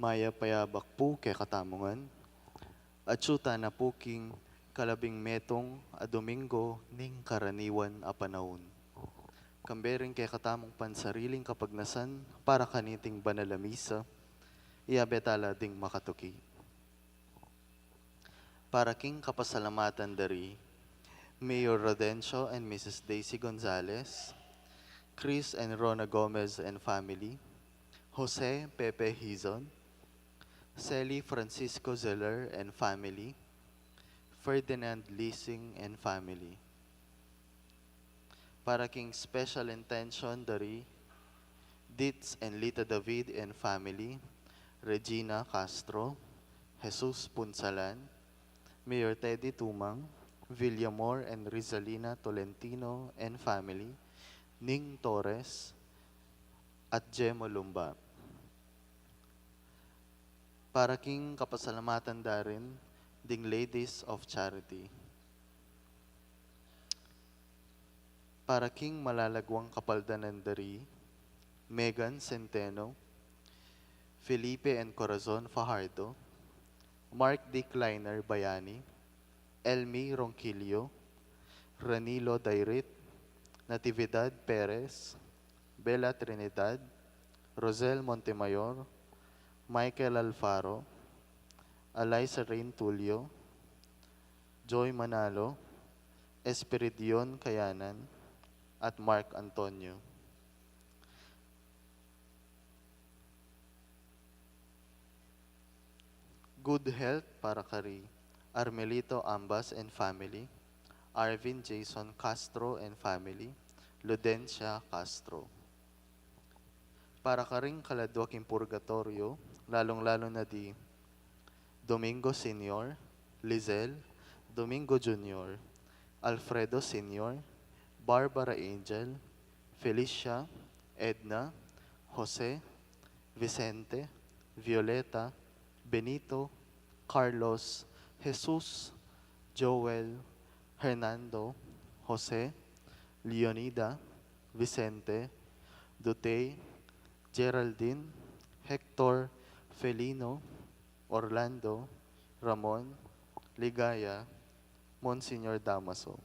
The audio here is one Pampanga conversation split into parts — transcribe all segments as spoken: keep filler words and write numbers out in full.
Mayap a yabak pu kekatamu ngan. Atsu tana pu king kalabing metung a Domingo ning karaniwan a panaun. Kambe ring kekatamung pansariling kapagnasan para kaniting banal a misa, iyabe tala ding makatuki. Para king kapasalamatan dari Mayor Rodencio and Missus Daisy Gonzalez, Chris and Rona Gomez and family, Jose Pepe Hizon, Sally Francisco Zeller and family, Ferdinand Lising and family. Para king special intention dari Ditz and Lita David and family, Regina Castro, Jesus Punsalan, Mayor Teddy Tumang, Villamor and Rizalina Tolentino and family, Ning Torres, at Jemo Lumba. Para king kapasalamatan darin ding Ladies of Charity. Para king malalaguang kapaldanan dari Megan Centeno, Felipe and Corazon Fajardo, Mark D. Kleiner Bayani, Elmi Ronquillo, Ranilo Dairit, Natividad Perez, Bella Trinidad, Rosel Montemayor, Michael Alfaro, Alaisa Rain Tulio, Joy Manalo, Espiridion Kayanan, at Mark Antonio. Good health para kari Armelito Ambas and family, Arvin Jason Castro and family, Ludencia Castro. Para karing kaladwa king purgatorio, lalung-lalu na di Domingo Senior, Lizelle, Domingo Junior, Alfredo Senior, Barbara Angel, Felicia, Edna, Jose, Vicente, Violeta, Benito, Carlos, Jesus, Joel, Hernando, Jose, Leonida, Vicente, Dutey, Geraldine, Hector, Felino, Orlando, Ramon, Ligaya, Monsignor Damaso.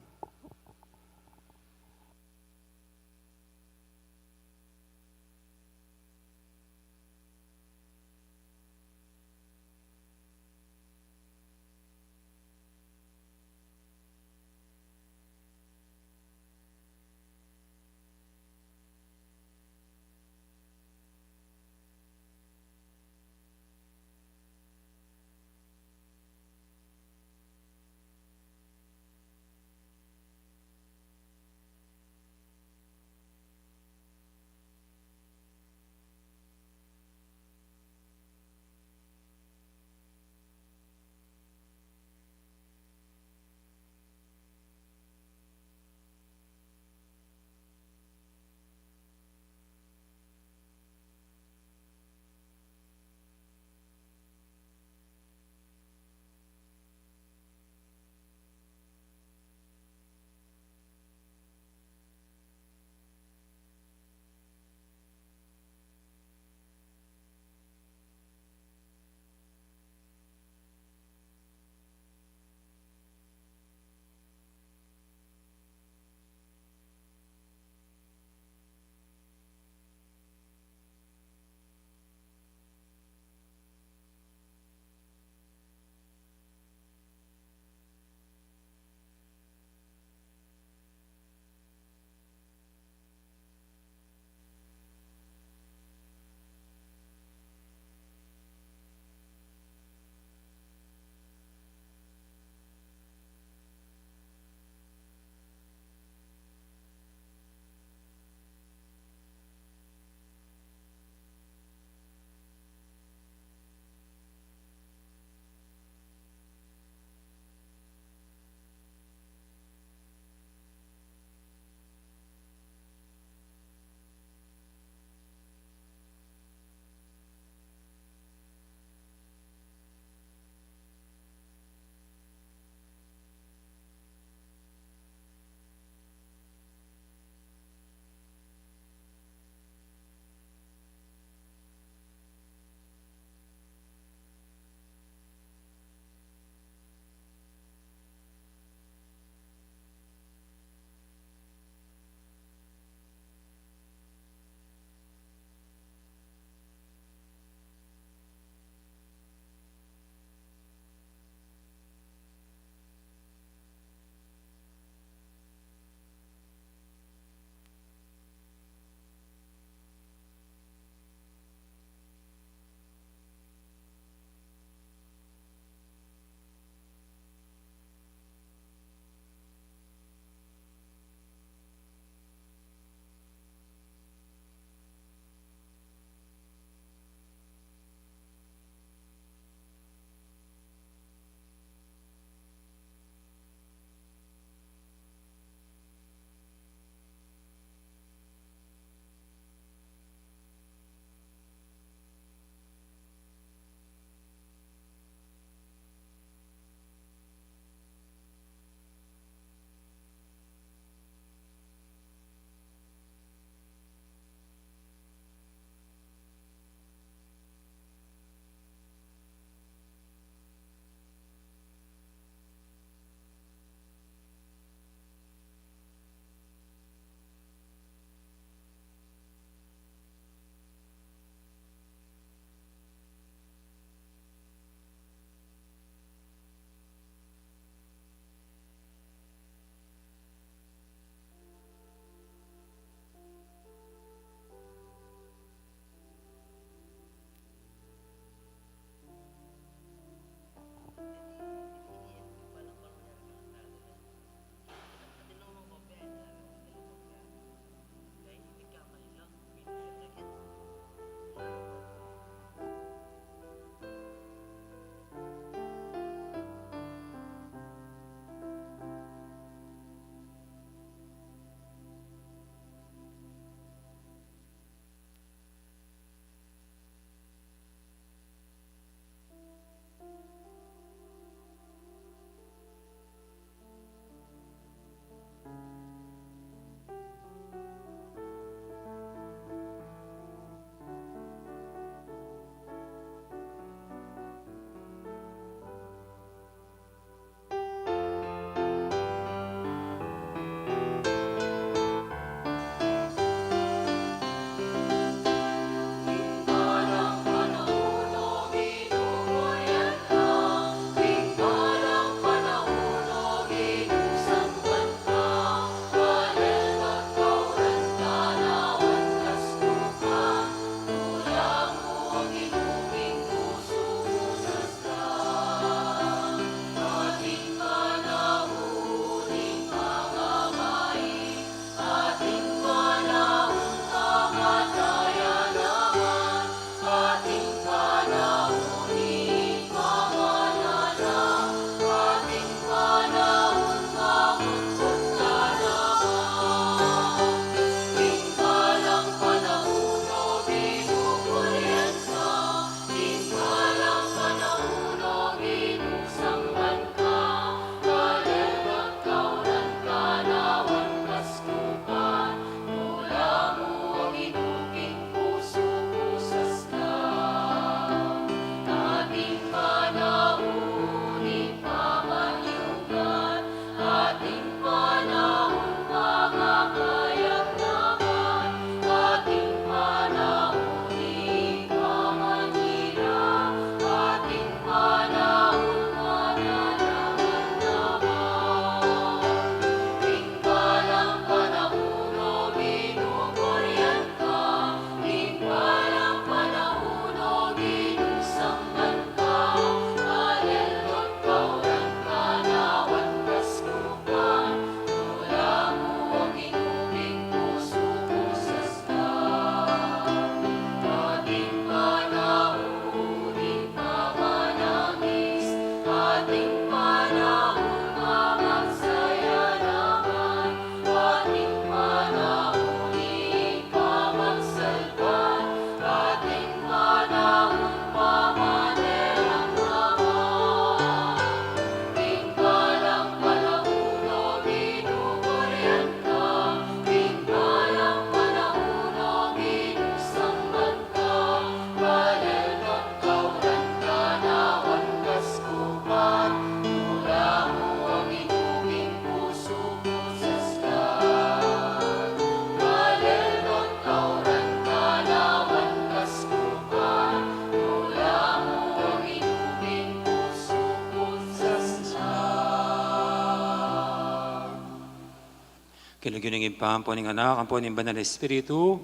Ing lugud ning Ibpa, ampo ning Anak, ampo ning Banal Espiritu.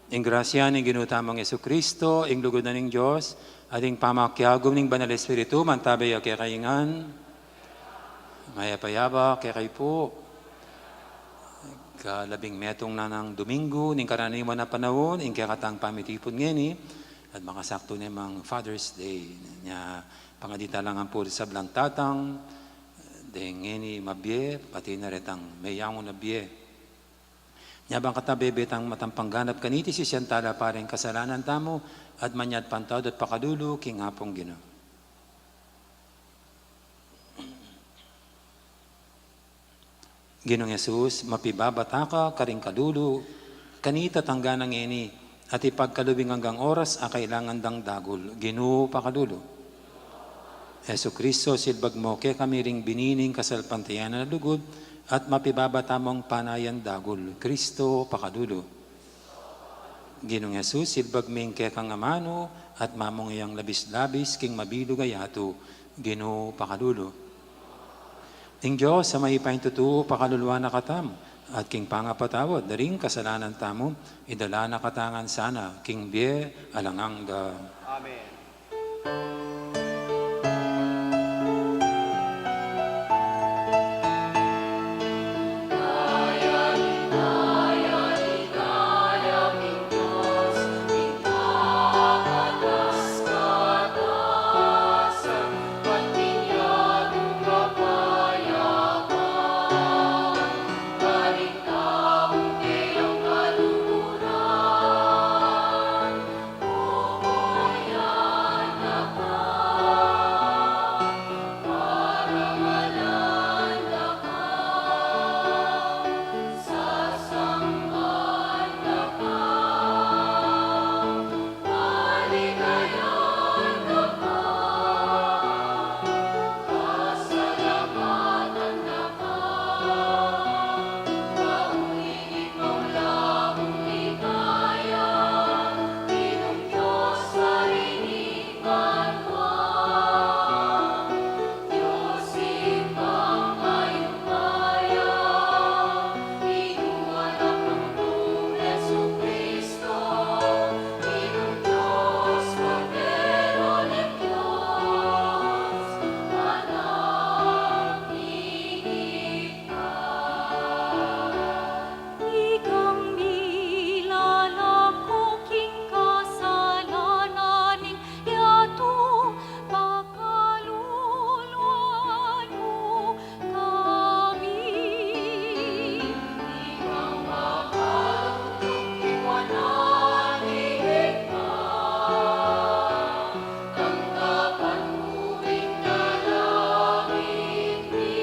Ing grasya ning Ginu tamung Jesucristo, ing lugud na ning Dios, at ing pamakiagum ning Banal Espiritu, mantabi ya kekayu ngan. Mayap a yabak kekayu pu. Kalabing metung na nang Domingo ning karaniwan a panaun, ing kekatang pamitipun ngeni, at makasaktu ne mang Father's Day. Nya, pangadi tamu la ngan pu ring sablang tatang, deng ngeni mabie, pati na retang meyangu na bie. Nya bang kata bebe tang matampang ganap kaniti, sisian tala pa ring kasalanan tamu, at manyad pantawad at pakalulu king Apung Ginu. Ginung Jesus, mapibabata ka karing kalulu, kanita tangga na ngeni, at ipagkalub ing anggang oras a kailangan dang dagul. Ginu, pakalulu. Jesucristo, silbag mu kekami ring bini ning kasalpantayanan a lugud, at mapibabata mung panayan dagul. Cristo, pakalulu. Ginung Jesus, silbag mi ing kekang amanu, at mamunga yang labis-labis king mabilug a yatu. Ginu, pakalulu. Ing Dios a mayupayang tutu, pakaluluan na katamu, at king pangapatawad da ring kasalanan tamu, idala na katamu ngan sana king bie alang angga. Amen. Ikang milalako king kasalanan ning yatu, pakaluluan mu kami. Ikang makalungkut king wanan ning Ibpa, tanggapan mu ing dalangin mi.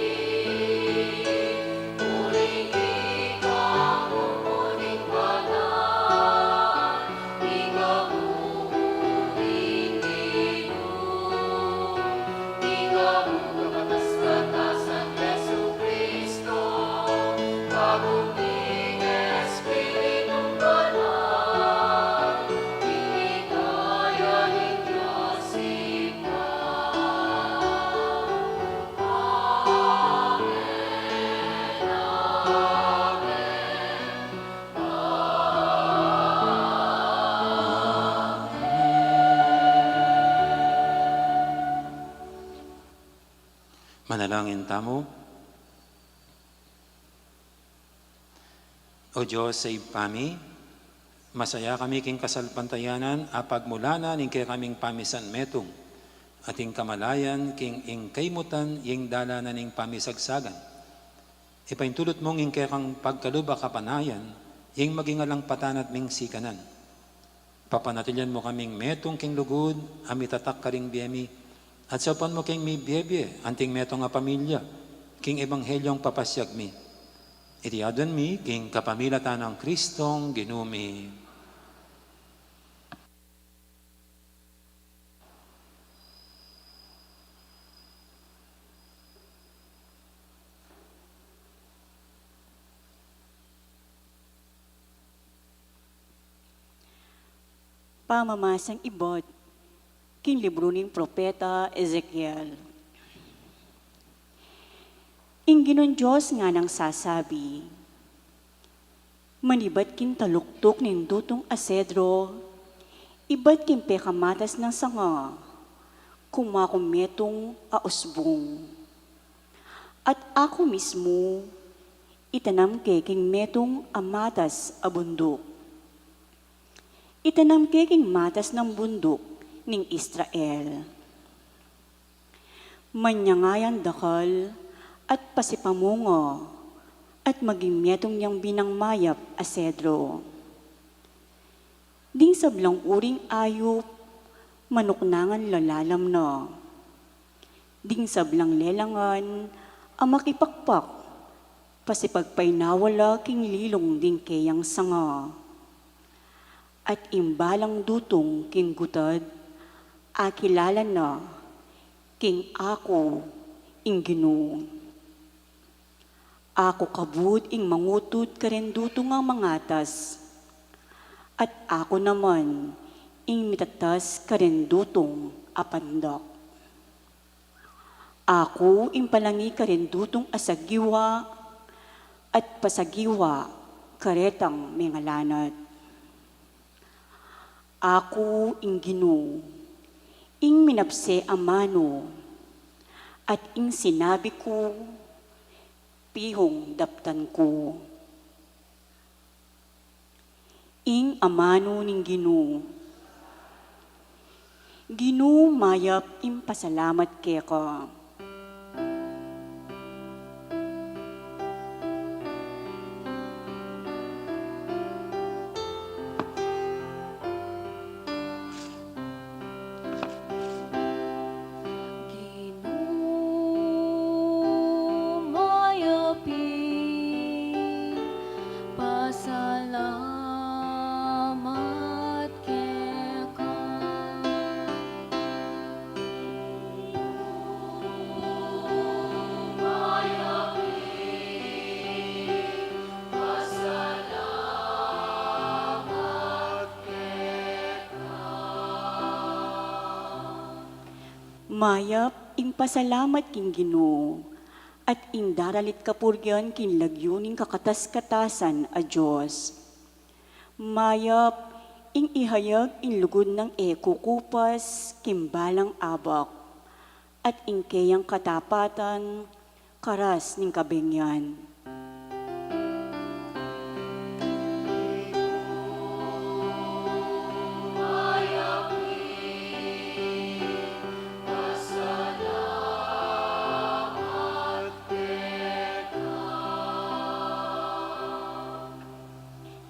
Uling ika mumuning banal, ika mumuning Ginu, ika mu kapataskatasan Jesucristo, bagum ning Espiritu Banal, ing ligaya ning Dios Ibpa. Amen, amen, amen. Manalangin tamu. O Dios a Ibpa mi, masaya kami king kasalpantayanan a pagmulanan ning kekaming pamisan metung, at ing kamalayan king ing kaimutan ing dalanan ning pamisagsagan. Ipaintulut mung ing kekang pagkalub a kapanayan, ing maging alang patanat ming sikanan. Papanatilian mu kaming metung king lugud a mitatak karing bie mi, at saupan mu king mibiebie anting metung a pamilya king ebanghelyung papasiag mi. Iti aduan mi king kapamilatan nang Kristong Ginu mi. Pamamasang ibat king libru ning propeta Ezekiel. Ing Ginung Dios ngana nang sasabi, Manibat king taluktuk ning dutung a sedro, ibat king pekamatas nang sanga, kumaku metung a usbung. At aku mismu, itanam ke king metung a matas a bunduk. Itanam ke king matas nang bunduk ning Israel. Manyang yang dakal at pasipamunga, at maging metung yang binang mayap a sedro. Ding sablang uring ayup, manuknangan la lalam na. Ding sablang lelangan a makipakpak, pasipagpainawa la king lilung ding keyang sanga. At ing balang dutung king gutad, akilala na king aku ing Ginu. Aku kabud ing mangutud karen dutung a mangatas, at aku naman ing mitatas karen dutung a pandak. Aku ing palangi karen dutung a sagiwa, at pasagiwa karetang mengalanat. Aku ing Ginu, ing minapse a manu, at ing sinabi ku, pihung daptan ku. Ing amanu ning Ginu. Ginu, mayap ing pasalamat keka. Ginu, mayap ing pasalamat keka. Mayap ing pasalamat keka. Mayap ing pasalamat king Ginu, at ing daralit kapurian king lagyu ning kakatas-katasan a Dios. Mayap ing ihayag ing lugud nang e kukupas king balang abak, at ing keyang katapatan karas ning kabengian.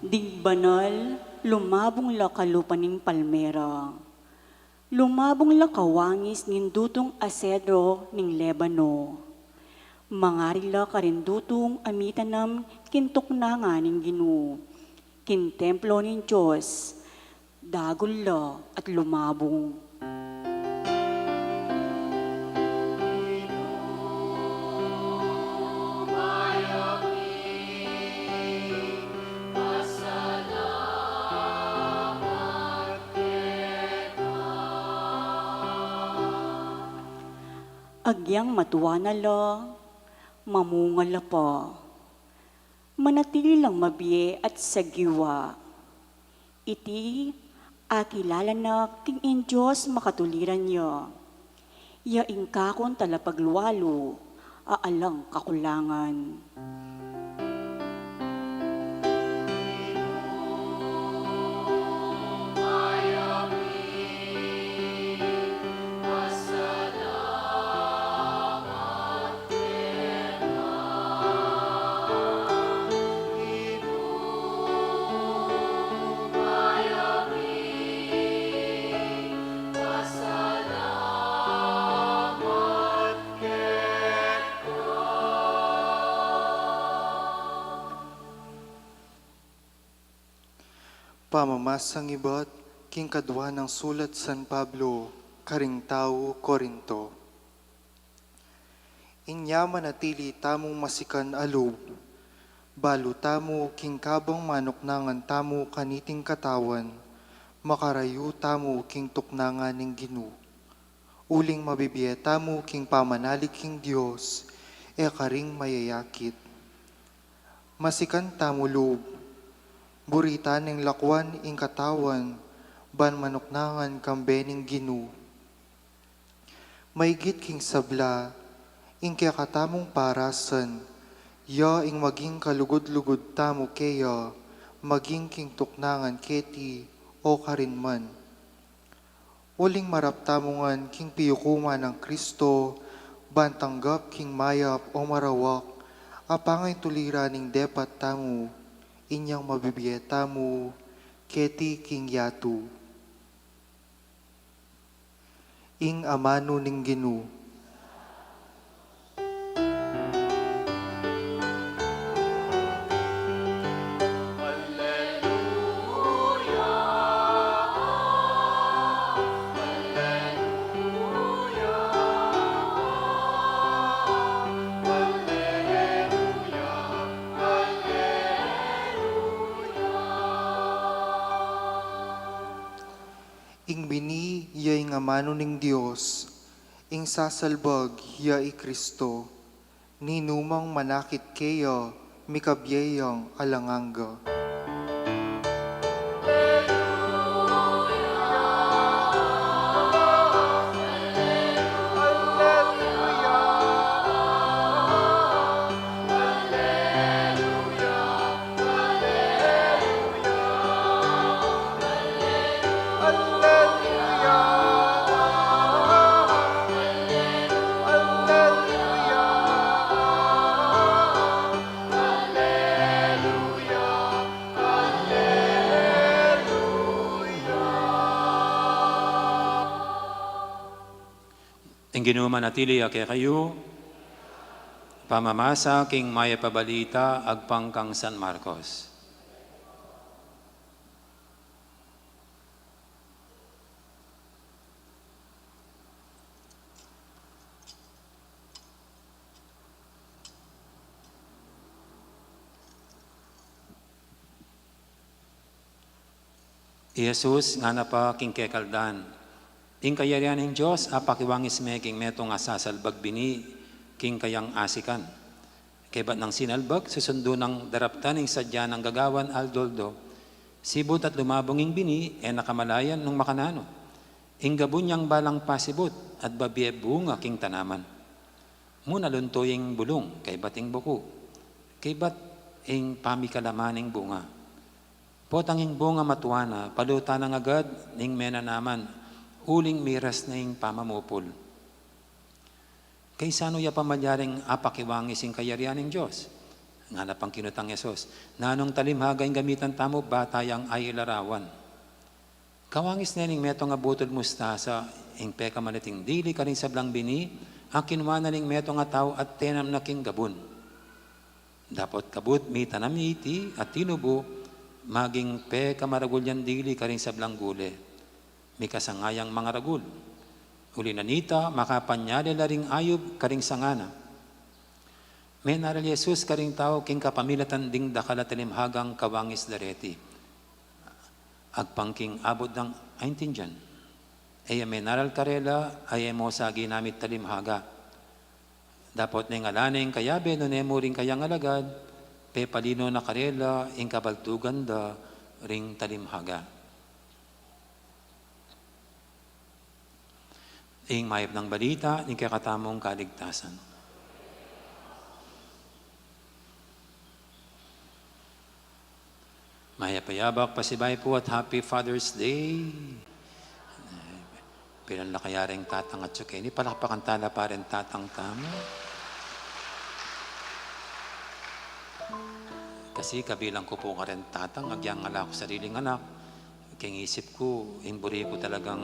Ding banal, lumabung la kalupa ning palmera. Lumabung la kawangis ning dutung a sedro ning Lebano. Mangari la karing dutung a mitanam king tuknangan ning Ginu, king templo ning Dios, dagul la at lumabung. Agyang matua na la, mamunga la pa. Manatili lang mabie at sagiwa. Iti, akilala na king ing Dios makatuliran ya. Ya ing kakung talapaglualu a alang kakulangan. Pamamasang ibat king kadua nang sulat San Pablo karing tau Corinto. Inya manatili tamung masikan a lub, balu tamu king kabang manuknangan tamu kaniting katawan, makarayu tamu king tuknangan ning Ginu. Uling mabibie tamu king pamanalig king Dios, e karing mayayakit. Masikan tamu lub, Buri tang lakuan ing katawan, ban manuknangan kambe ning Ginu. Maigit king sabla, ing kekatamung parasan, ya ing maging kalugud-lugud tamu keya, maging king tuknangan keti, o karin man. Uling marap tamu ngan king piyukuman nang Kristo, ban tanggap king mayap o marawak, a pangaituliran ning depat tamu, inyang mabibie tamu, keti king yatu. Ing amanu ning Ginu. Ing bini ya ing amanu ning Dios, ing sasalbag ya i Kristo, ninumang manakit keya, mikabie yang alang angga. Ing Ginu manatili ya kekayu. Pamamasa king Mayap a Balita agpang kang San Marcos. I Jesus ngana pa king kekaldan, ing kayarian ning Dios apakiwangis me king metung a sasalbag bini king kayang asikan. Kaybat nang sinalbag, susundu nang daraptan ing sadya nang gagawan aldo-aldo. Sibut at lumabung ing bini, e na kamalayan nung makananu. Ing gabun yang balang pasibut, at babie bunga king tanaman. Mu nalunto ing bulung, kaybat ing buku, kaybat ing pamikalaman ning bunga. Potang ing bunga matua na, palutan nang agad ning menanaman, uling miras na ing pamamupul. Kaisanu ya pa malyaring apakiwangis ing kayarian ning Dios? Ngana pang kinutang Jesus, nanung talimhaga ing gamitan tamu, bata yang ailarawan? Kawangis ne ning metung a butul mustasa, ing pekamaliting dili karing sablang bini, a kinua na ning metung a tau at tenam na king gabun. Dapot kabud mitanam iti at tinubu, maging pekamaragul yang dili karing sablang gule. Mikasanga yang mangaragul. Uli na nita, makapanyali la ring ayub karing sanga na. Menaral i Jesus karing tau king kapamilatan ding dakal a talimhagang kawangis da reti. Agpang king abut dang aintindian. E ya menaral karela a e mo sa ginamit talimhaga. Dapot neng ala ne ing kayabe nune mu ring kayang alagad, pepalino na karela ing kabaldugan da ring talimhaga. Ing mayap nang balita ning kekatamung kaligtasan. Mayap a yabak, pasibayu pu at Happy Father's Day. Pilan la kaya ring tatang atyu keni? Palakpakan tala pa ring tatang tamu. Kasi kabilang ku pu karin tatang, agyang ala ku sariling anak. King isip ku, ing buri ku talagang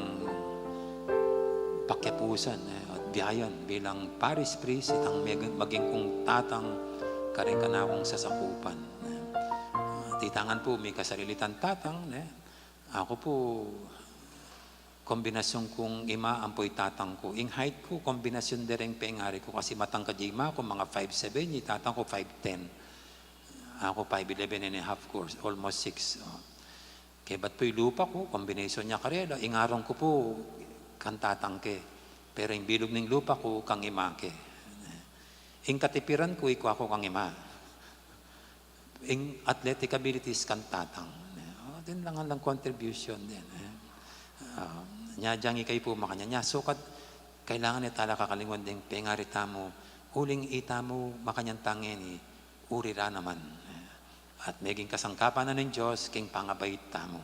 pakiapusan, e, at biayan bilang parish priest, itang meg-, maging kung tatang karing kanakung sasakupan. E, titangan pu, mika sarili tang tatang, e. Aku pu, kombinasyun kung ima ampo i tatang ku. Ing height ku, kombinasyun de ring pengari ku, kasi matangkad ya ima ku, mga five seven, i tatang ku five ten. Aku five eleven and a half course, almost six. O. Kaybat pu i lupa ku, kombinasyun ya karela, ing arung ku pu, kang tatang ke. Pero ing bilug ning lupa ku, kang ima ke. Ing katipiran ku, ikua ku kang ima. ing athletic abilities kang tatang. O, atin lang, lang contribution din, e. A, nya, dyan ikayu pu makanyan. Nya, sukat kailangan ne tala kakalingwan ding pengari tamu, uling itamu makanyan tang ngeni, uri ra naman, e. At meging kasangkapan na ning Dios king pangabait tamu.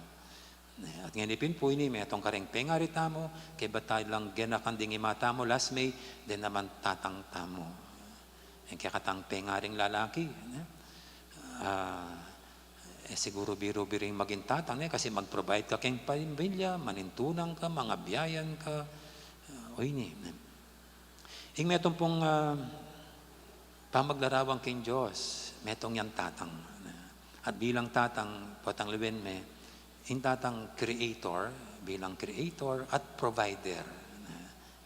E, at ngeni pin pu ini, metung kareng pengari tamu, kaybat tala lang genakan ding ima tamu last May, den naman tatang tamu. Ing kekatang pengaring lalaki, e. A, e, siguru biru-biru ing maging tatang, e, kasi mag-provide ka keng pamilya, manintunan ka, mangabiayan ka, a, o ini, e. Ing metung pung, a, pamaglarawan king Dios, metung yang tatang, e. At bilang tatang, potang lawen me, ing tatang creator, bilang creator at provider, e.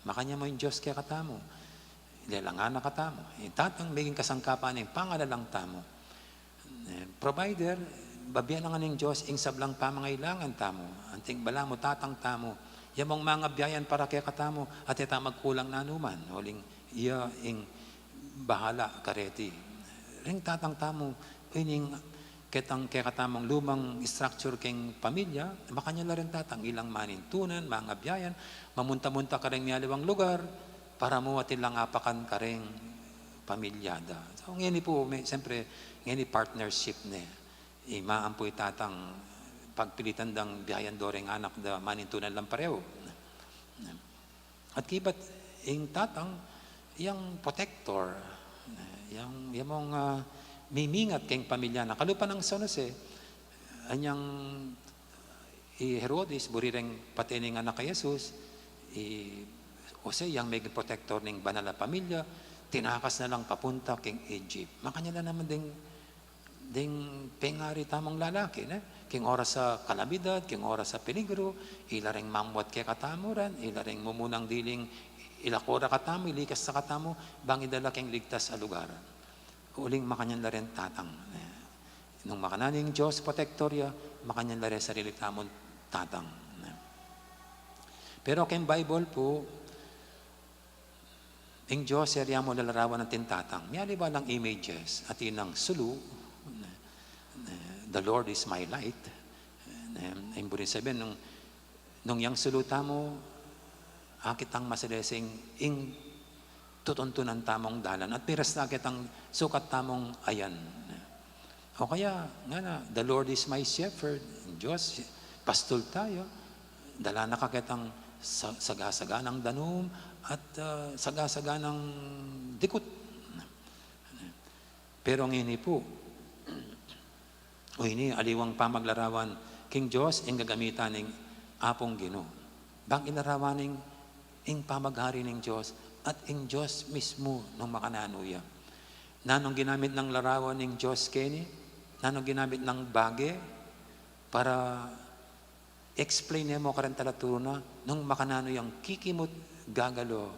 Makanyan mu ing Dios kekatamu. Lelangan na katamu. Ing tatang meging kasangkapan ning pangalalang tamu. E, provider, bibie na ngan ning Dios ing sablang pamangailangan tamu. Anting balamu tatang tamu, ya mung mangabiayan para kekatamu, at e ta magkulang nanu man. Uling iya ing bahala kareti. Ring tatang tamu, ining ketang kekatamung lumang structure keng pamilya, makanyan la ring tatang, ilang manintunan, mangabiayan, mamunta-munta kareng mialiwang lugar, para mu atin lang apakan kareng pamilya da. So, ngeni pu, me-, siyempre, ngeni partnership ne. Ima ampo i tatang pagpilitan dang biayan do reng anak da manintunan lang pareho. At kaybat ing tatang, yang protector, yang, yang mung, a, mimingat keng pamilya na. Kalupa nang San Jose, anyang i Herodes, buri reng pate ning anak a Jesus, i Jose yang meging protector ning banal a pamilya, tinakas na lang papunta keng Egypt. Makanyan la naman ding, ding pengari tamung lalaki, ne? King oras a kalamidad, king oras a peligro, ila reng mamuat kekatamu ran, ila reng mumunang diling ilako ra katamu, ilikas ra katamu, bang idala keng ligtas a lugar. Uling makanyan la ring tatang, ne? Nung makananu ing Dios protektor ya, makanyan la ring sarili tamung tatang, ne? Pero keng Bible pu, ing Dios, e ya mu lalarawan anting tatang. Mialiwa lang images, atin nang sulu, ne, ne, "The Lord is my light." Ne, ing buri nang sabian, nung, nung yang sulu tamu, akit tang masalese ing, ing tutuntunan tamung dalan. At piras na akit tang sukat tamung ayan. O kaya, ngana, "The Lord is my shepherd." Ing Dios, pastul taya. Dala na ka ketang sa-, sagasaganang danum at, ah, sagasaganang dikut. Pero ngeni pu, o ini, aliwang pamaglarawan king Dios ing gagamitan ning Apung Ginu. Bang ilarawan ing, ing pamaghari ning Dios at ing Dios mismu nung makananu ya. Nanung ginamit nang larawan ning Dios keni? Nanung ginamit nang bage para i-explain ne mu kareng talaturu na nung makananu yang kikimut gagalo?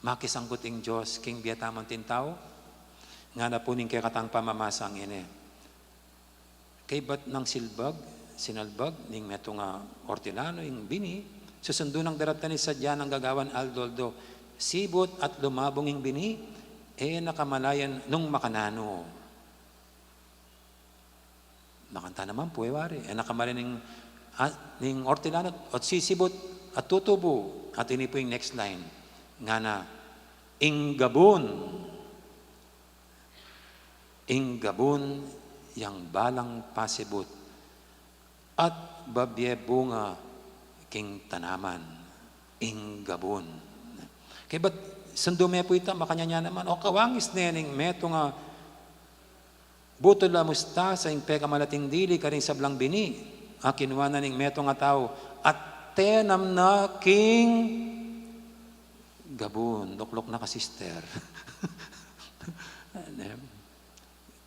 Makisangkut ing Dios king bie tamu anting tau? Ngana pu ning kekatang pamamasa ngeni. Kaybat nang silbag, sinalbag ning metung a ortilano ing bini, susundu nang daraptan ing sadya nang gagawan aldo-aldo. Sibut at lumabung ing bini, e na kamalayan nung makananu. Makanta naman pu, e wari, e na kamalayan ning, ah, ning ortilano, at sisibut at tutubu. At ini pu ing next line. Ngana, "Ing gabun, ing gabun yang balang pasibut at babie bunga king tanaman, ing gabun." Kaybat sundu me pu ita, makanyan ya naman, o kawangis ne ning metung a butul a mustasa ing pekamalating dili karing sablang bini a kinua na ning metung a tau at tenam na king gabun. Lukluk na ka, sister.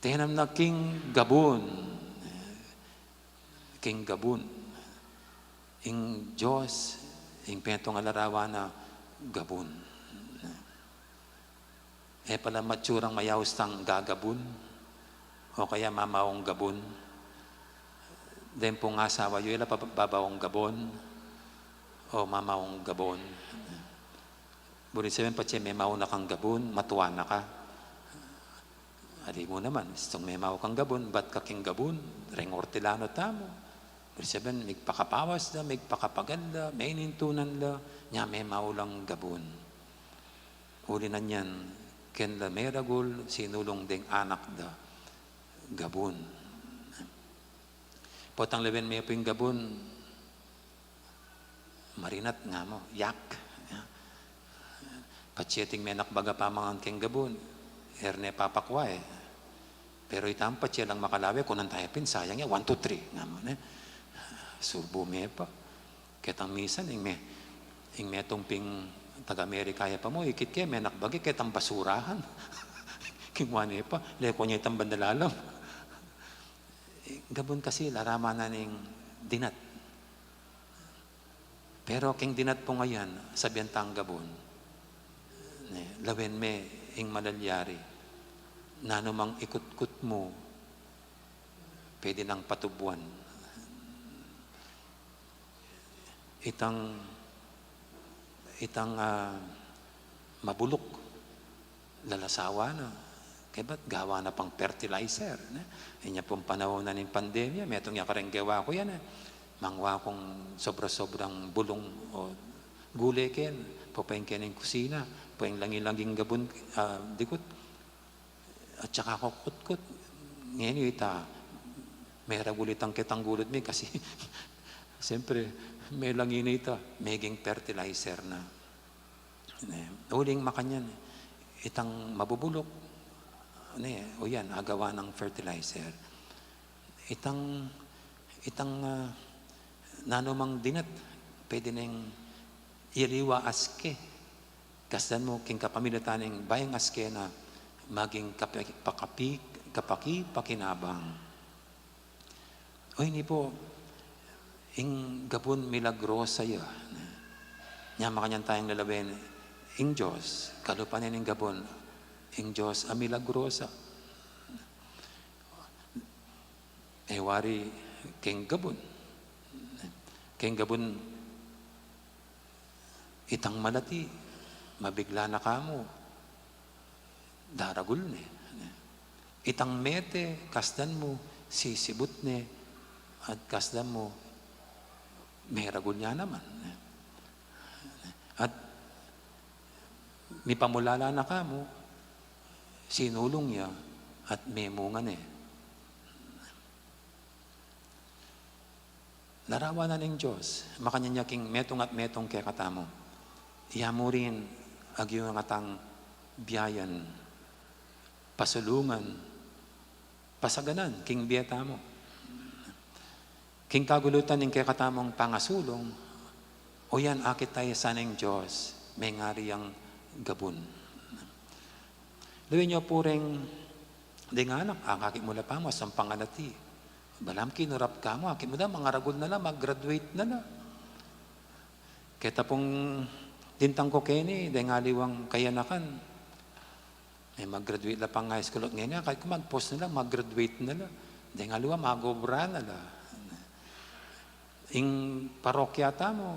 Tenam na king gabun. King gabun. Ing Dios, ing petung a larawan na gabun. E pala matsurang mayaus tang gagabun, o kaya mamaung gabun. Deng pung asawa yu, e la pa babaung gabun, o mamaung gabun. Buri nang sabian, patse memauna kang gabun, matua na ka. Ali mu naman, istung memau kang gabun, bat ka king gabun, reng ortilano tamu. Ibig sabihin, migpakapawas la, migpakapagal la, menintunan la, nya memau lang gabun. Uli na niyan, keng la meragul, sinulung deng anak da, gabun. Potang lawen me pu ing gabun, marinat nga mu, yak. Patse ting menakbag a pamangan keng gabun, e ne papakua e. Pero ita mu patse lang makalawe, kunan taya pin, sayang ya, one, two, three, nga mu, ne? Subu me pa. Ketang misan, ing me, ing metung ping taga-Amerika ya pa mu, ikit ke, menakbag e, ketang basurahan. Kingwa ne pa, lekwa ne itang bandalalam. Gabun kasi, larawan na ning dinat. Pero keng dinat pung ayan, sabian tang gabun, ne, lawen me ing malalyari, nanu mang ikutkut mu, pwede nang patubuan. Itang, itang, ah, mabuluk, lalasawan na. Kaybat gawa na pang fertilizer, ne? Inya pung panaun na ning pandemya, metung ya kareng gewa ku yan, e. Mangwa kung sobra-sobrang bulung o gule ken, pupueng keni kusina, pueng langi-langing gabun, ah, dikut. At saka ku kutkut. Ngeni ita, meragul itang ketang gulud mi kasi, siyempre, melangi na ita, meging fertilizer na. Ne, uling makanyan, itang mabubuluk, ne, o yan, agawa nang fertilizer. Itang, itang, ah, nanu mang dinat, pwede neng iyaliwa aske. Kasdan mu, king kapamilatan ning bayung aske na maging kapi-, pakapi-, kapakipakinabang. O ini pu, ing gabun milagrosa ya. Nya makanyan tayang lalawen ing Dios, kalupa ne ning gabun, ing Dios a milagrosa. E wari keng gabun. Keng gabun, itang malati, mabigla na ka mu, daragul ne. Itang mete, kasdan mu, sisibut ne, at kasdan mu, meragul ya naman. At mipamulala na ka mu, sinulung ya, at memunga ne. Larawan na ning Dios, makanyan ya king metung at metung kekatamu. Iya mu rin, agyu ngatang biayan, pasulungan, pasaganan, king bie tamu. King kagulutan ning kekatamung pangasulung, o yan, akit taya sa ning Dios, mengari yang gabun. Lawen yu pu reng deng anak, akakit mu la pa mu, asang pangalati. Balamu kinurap ka mu, akit mu la, mangaragul na la, mag-graduate na la. Keta pung dintang ku keni, deng aliwang kayanakan, e, mag-graduate la pang high school, at ngeni, akakit ku mag-post na la, mag-graduate na la. Deng aliwa, mag-obra na la. Ing parokya tamu,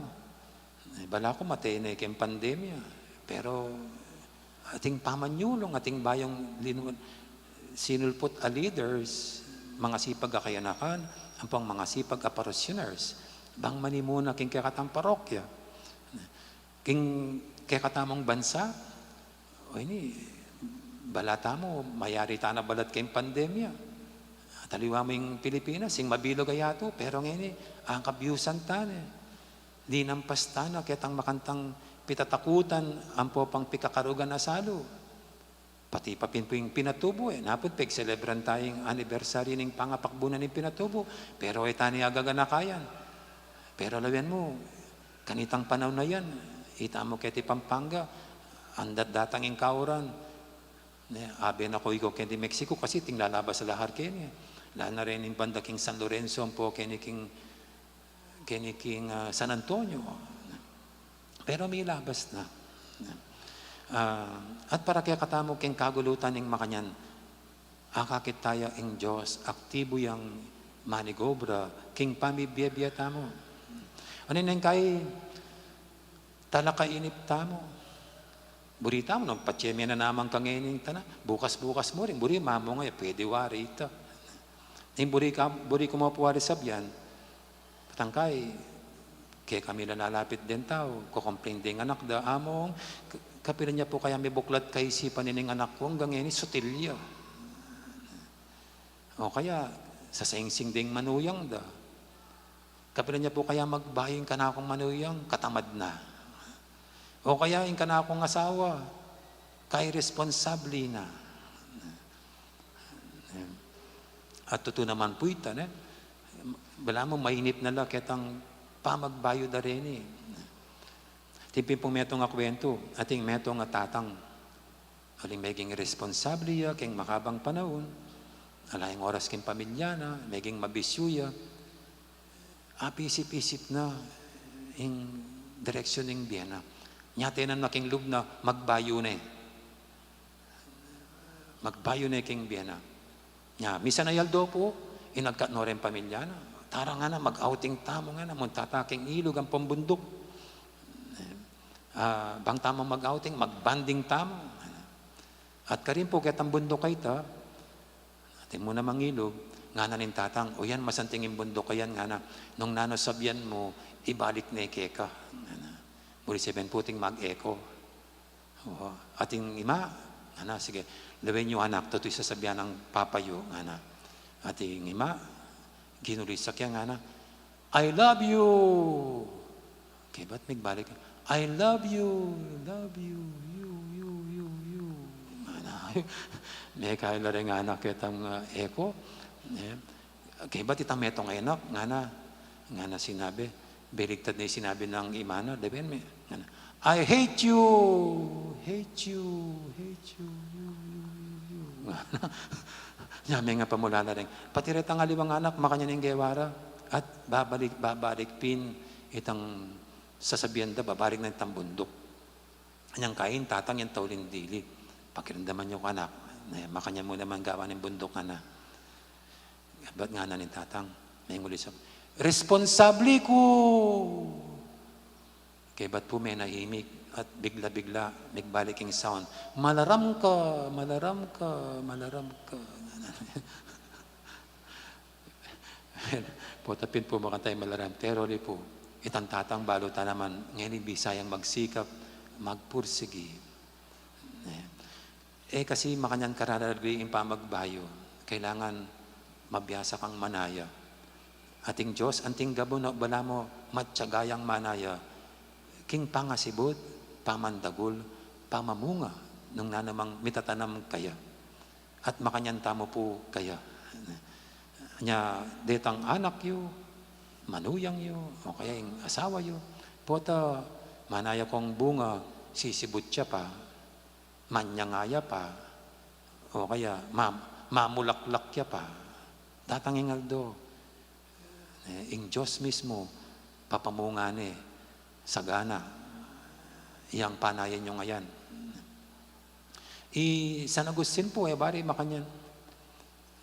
e, balaku matene keng pandemya. Pero ating pamanyulung, ating bayung linu-, sinulput a leaders, mangasipag a kayanakan, ampong mangasipag a parishioners, bang manimuna king kekatang parokya. King kekatamung bansa, o ini, bala tamu, mayari tana balat keng pandemya. At aliwa mu ing Pilipinas, ing mabilug a yatu, pero ngeni, angkabyusan tana. Linampas tana ketang makantang pitatakutan, ampo pang pikakarugan a salu. Pati pa pin pu ing pinatubu, e, naput pegselebran taya ing anniversary ning pangapakbu na ning pinatubu, pero e tana agaganaka yan. Pero lawen mu, kanitang panaun a yan, ita mu keti Pampanga, andat datang ing kauran, ne, abe na ku iku keti Mexico, kasi ating lalabas a lahar keni. Lalo na reng banda king San Lorenzo, ampo keni king keni king, ah, San Antonio. Pero milabas na. Ah, at para kekatamu king kagulutan ning makanyan, akakit taya ing Dios, aktibu yang manigobra king pamibie-bie tamu. Ano neng kai talakainip tamu? Buri tamu, nung patse me na naman kangeni ing tana, bukas-bukas mu rin, buri mamunga ya, pwede wari ita. Ing buri ka, buri ku mu pu wari sabian, patangkay, kekami la lalapit deng tau, ko-complain deng anak da, "Among, k-, kapilan ya pu kaya mibuklat kaisipan ining anak ku, anggang ngeni sutil ya." O kaya, sasaingsing deng manuyang da. Kapilan ya pu kaya magbayu ing kanakung manuyang, katamad na. O kaya ing kanakung asawa, kairesponsable na. At tutu naman pu ita, ne? Balamu mainit na la ketang pamagbayu da reni. Atin pin pung metung a kwentu, atin metung a tatang. Uling meging responsable ya keng makabang panaun, ala yang oras keng pamilya na, meging mabisyu ya, apisip-isip na ing direksyon ning bie na. Nya atin na king lub na magbayu ne. Magbayu ne king bie na. Nya, misan a aldo pu, inagkat no reng pamilya na. "Tara," ngana, "mag-outing tamu," ngana, "munta ta king ilug ampong bunduk. Ah, bang tamu mag-outing, mag-bonding tamu," ngana. At karin pu ketang bunduk a ita, atin mu namang ilug, ngana ning tatang, "O yan, masanting ing bunduk a yan," ngana, "nung nanu sabian mu, ibalik ne keka," ngana. Buri sabian pu atin mag-eko. O, atin ima, ngana, "Sige, lawen yu anak, tutu ing sasabian nang papa yu," ngana. Atin ima, ginulisak ya, ngana, "I love you." Kaybat migbalik, "I love you, love you, you, you, you, you." Ngana, mekayla reng anak ketang, ah, eko. Eh, kaybat itang metung a anak, ngana, ngana sinabi, baligtad ne ing sinabi nang ima na, lawen me, ngana, "I hate you, hate you, hate you, you, you, you, you." Ngana, nya me nga pamulala reng, pati retang aliwang anak, makanyan ing gewa ra, at babalik, babalik pin itang sasabian da, babalik na itang bunduk. Anyang kain, tatang, yang tauling dili. Pakiramdaman yu, anak. Ne, makanyan mu naman gawan ing bunduk, ngana. Bat ngana ning tatang, mengulisap, "Responsable ku!" Kaybat pu menahimik at bigla-bigla migbalik ing sound, "Malaram ka, malaram ka, malaram ka." Pota pin pu makanta ing malaram, teroli pu. Itang tatang balu ta naman, ngeni bisa yang magsikap, magpursigi. Eh, eh, kasi makanyan kararagli ing pamagbayu, kailangan mabiasa kang manaya. Ating Dios, anting gabun no balamu matyaga yang manaya, king pangasibut, pamandagul, pamamunga, nung nanumang mitatanam kaya. At makanyan tamu pu kaya. Nya, detang anak yu, manuyang yu, o kaya ing asawa yu, pota, manaya kong bunga, sisibut ya pa, manyanga ya pa, o kaya, ma-, mamulaklak ya pa. Datang ing aldo, eh, ing Dios mismu, papamunga ne, sagana, yang panayan yung ayan. I San Agustin pu, e bari makanyan.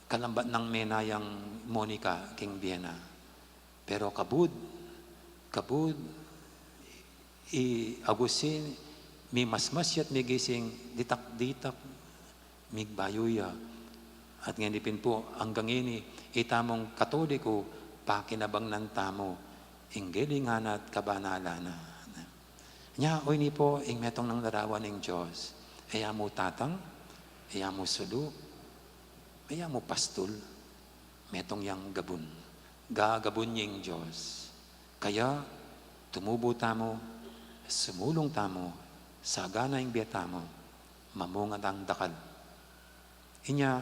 Kalambat nang mena yang Monica king bie na. Pero kabud, kabud, i Agustin, mimasmas ya't migising, ditak-ditak, migbayu ya. At ngeni pin pu, anggang ini, itamung Katoliko, pakinabangnan tamu, ing gelingan at kabanalan na. Nya, o ini pu, ing metung nang larawan ning Dios. E ya mu tatang, e ya mu sulu, e ya mu pastul, metung yang gabun. Gagabun ya ing Dios. Kaya, tumubu tamu, sumulung tamu, sagana ing bie tamu, mamunga tang dakal. Inya,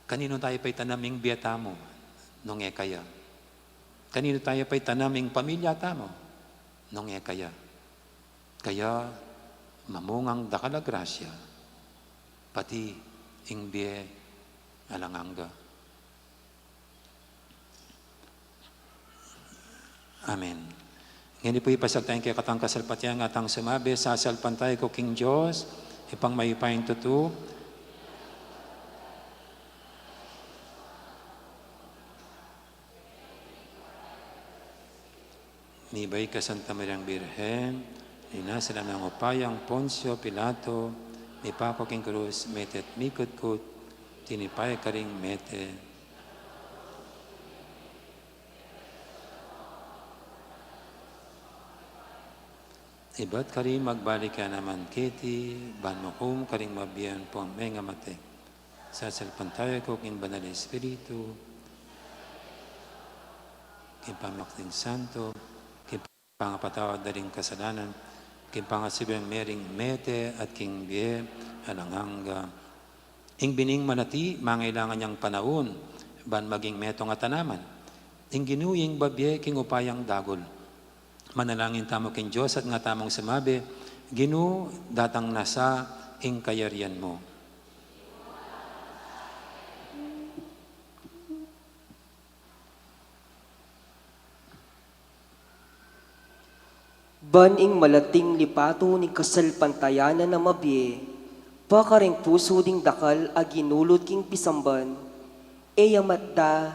kaninu taya pa itanam ing bie tamu, nung e kaya? Kaninu taya pa itanam ing pamilya tamu, nung e kaya? Kaya, mamungang dakal a grasya, pati ing bie alang angga. Amen. Ngeni pu ipasiag taya ing kekatang kasalpantaya, ngatang sumabi, sasalpantaya ku king Dios, Ibpang mayupayang tutu. Mibait ka, Santa Mariang Birhen, Inasal na nang upayang Poncio Pilato, mipaku king krus, mete at mikutkut, tinipa ya karing mete. Ibat karin magbalik ya naman keti, ban mukum karing mabie ampong mengamate. Sasalpantaya ku king Banal a Espiritu, king pamanyalpang santo, king pangapatawad da ring kasalanan, king pangasubling mie ring mete at king bie alang angga. Ing bining malati, mangailangan yang panaun, ban maging metung a tanaman. Ing Ginu ing babie king upayang dagul. Manalangin tamu king Dios at nga tamung sumabi, Ginu, datang na sa ing kayarian mu. Ban ing malating lipatu ning kasalpantayanan a mabie, pa karing pusu ding dakal a ginulut king pisamban, e ya matda,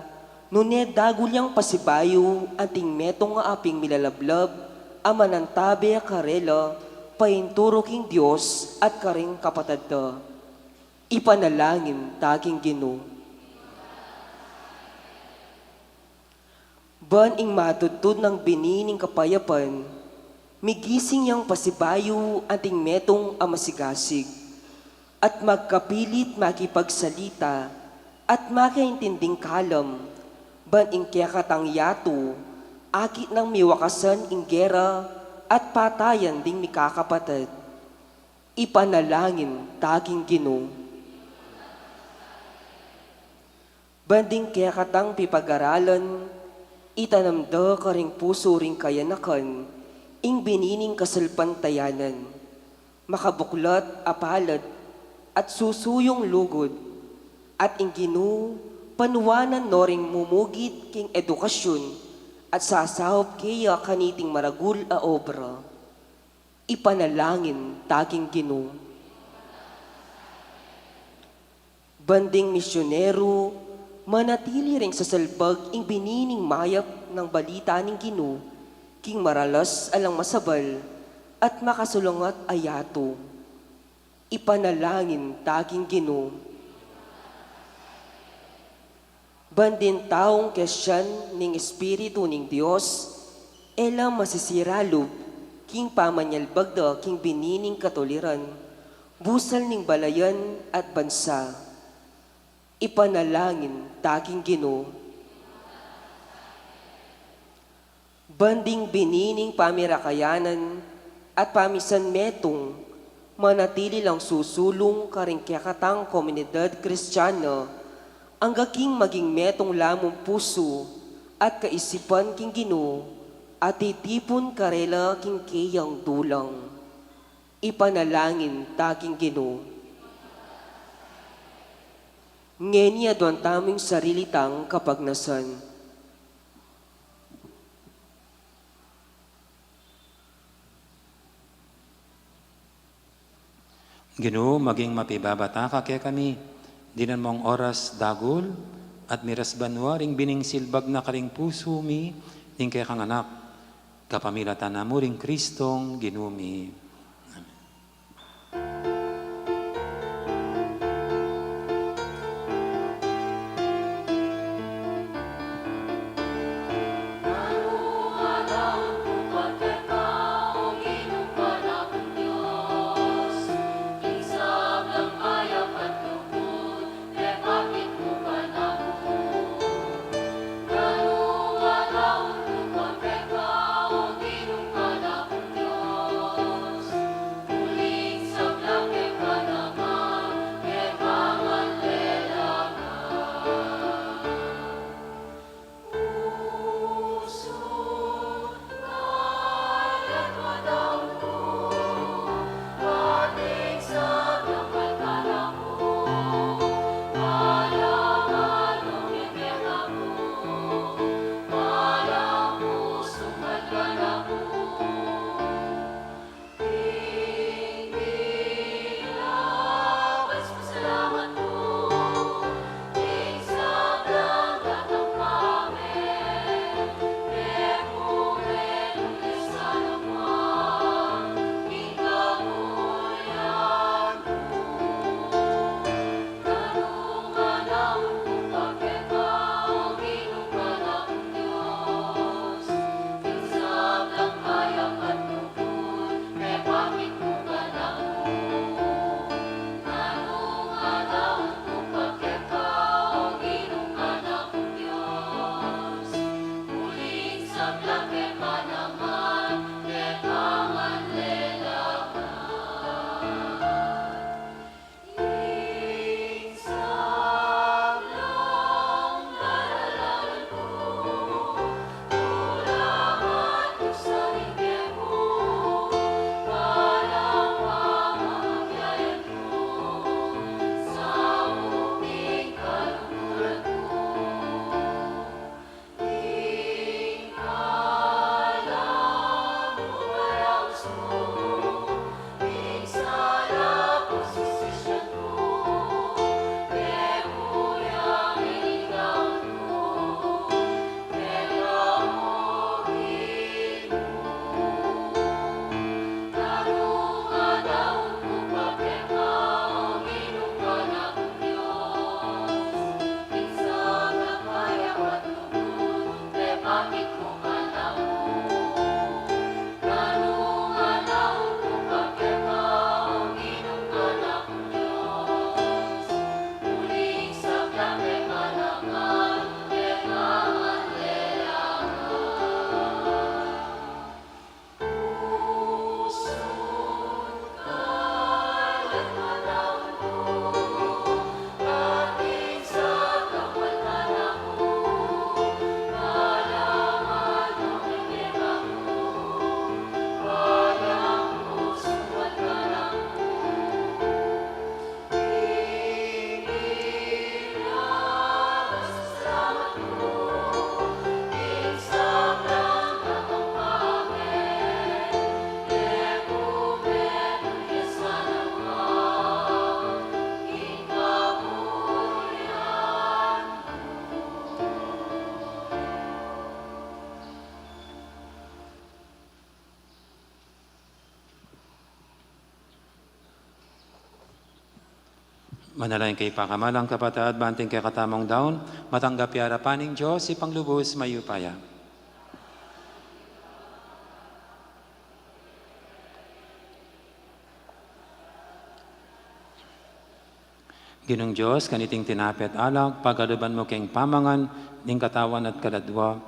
nune dagul yang pasibayu anting metung a aping milalablab a manantabe karela painturu king Dios at karing kapatad da. Ipanalangin ta king Ginu. Ban ing matudtud nang bini ning kapayapan, migising yang pasibayu anting metung a masigasig, at magkapilit makipagsalita, at makaintinding kalam, ban ing kekatang yatu, akit nang miwakasan ing gera at patayan ding mikakapatad. Ipanalangin ta king Ginu. Ban ding kekatang pipagaralan, itanam da karing pusu ring kayanakan ing bini ning kasalpantayanan, makabuklat a palad at susuyung lugud, at ing Ginu panuanan no ring mumugit king edukasyun at sasaup keya kaniting maragul a obra. Ipanalangin ta king Ginu. Ban ding misyonero, manatili ring sasalpag ing bini ning mayap nang balita ning Ginu, king maralas alang masabal, at makasulungat a yatu. Ipanalangin ta king Ginu. Ban ding taung kesian ning Espiritu ning Dios, e la masisira lub king pamanyalbag da king bini ning katuliran, busal ning balayan at bansa. Ipanalangin ta king Ginu. Ban ding bini ning pamirakayanan at pamisan metung, manatili lang susulung karing kekatang komunidad Kristiana, angga king maging metung la mung pusu at kaisipan king Ginu, at titipun karela king keyang dulang. Ipanalangin ta king Ginu. Ngeni aduan tamu ing sarili tang kapagnasan. Ginu, maging mapibabata ka kekami, dinan mung oras dagul, at miras banua ring bining silbag na karing pusu mi, ning kekang Anak, kapamilatan na mu ring Kristong Ginu mi. Amen. Manalangin kayu pakamalan kung kapatad, ban ing kekatamung daun matanggap ya arapan ning Dios, Ibpang lubus mayupaya. Ginung Dios, kaniting tinape at alak, pagaluban mu keng pamangan ning katawan at kaladua.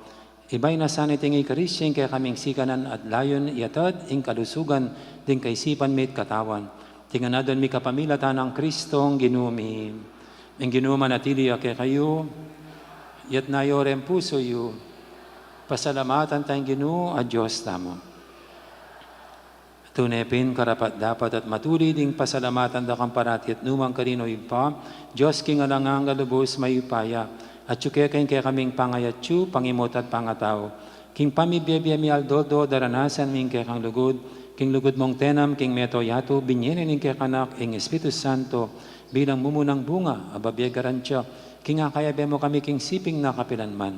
Ibie na sana iting Eukaristiya ing kekaming sikanan at layun iyatud ing kalusugan ding kaisipan mi at katawan. Iti ngan adwan mi kapamilatan nang Kristong Ginu mi. Ing Ginu manatili ya kekayu, iyatas yu ring pusu yu. Pasalamatan taya ing Ginu a Dios tamu. Tune pin karapat-dapat at matulid ing pasalamatan da kang parati at nukarin man, O Ibpa, Dios king alang angga, lubus mayupaya, atyu keka ing kekaming pangayatyu, pangimut at pangatau. King pamibie-bie mi aldo-aldo daranasan mi ing kekang lugud, king lugud mung tinamtan king mabilug a yatu, binie na ning kekang Anak, ing Espiritu Santo, bilang mumunang bunga a babie garantiya, king akayabe mu kami king siping na kapilan man.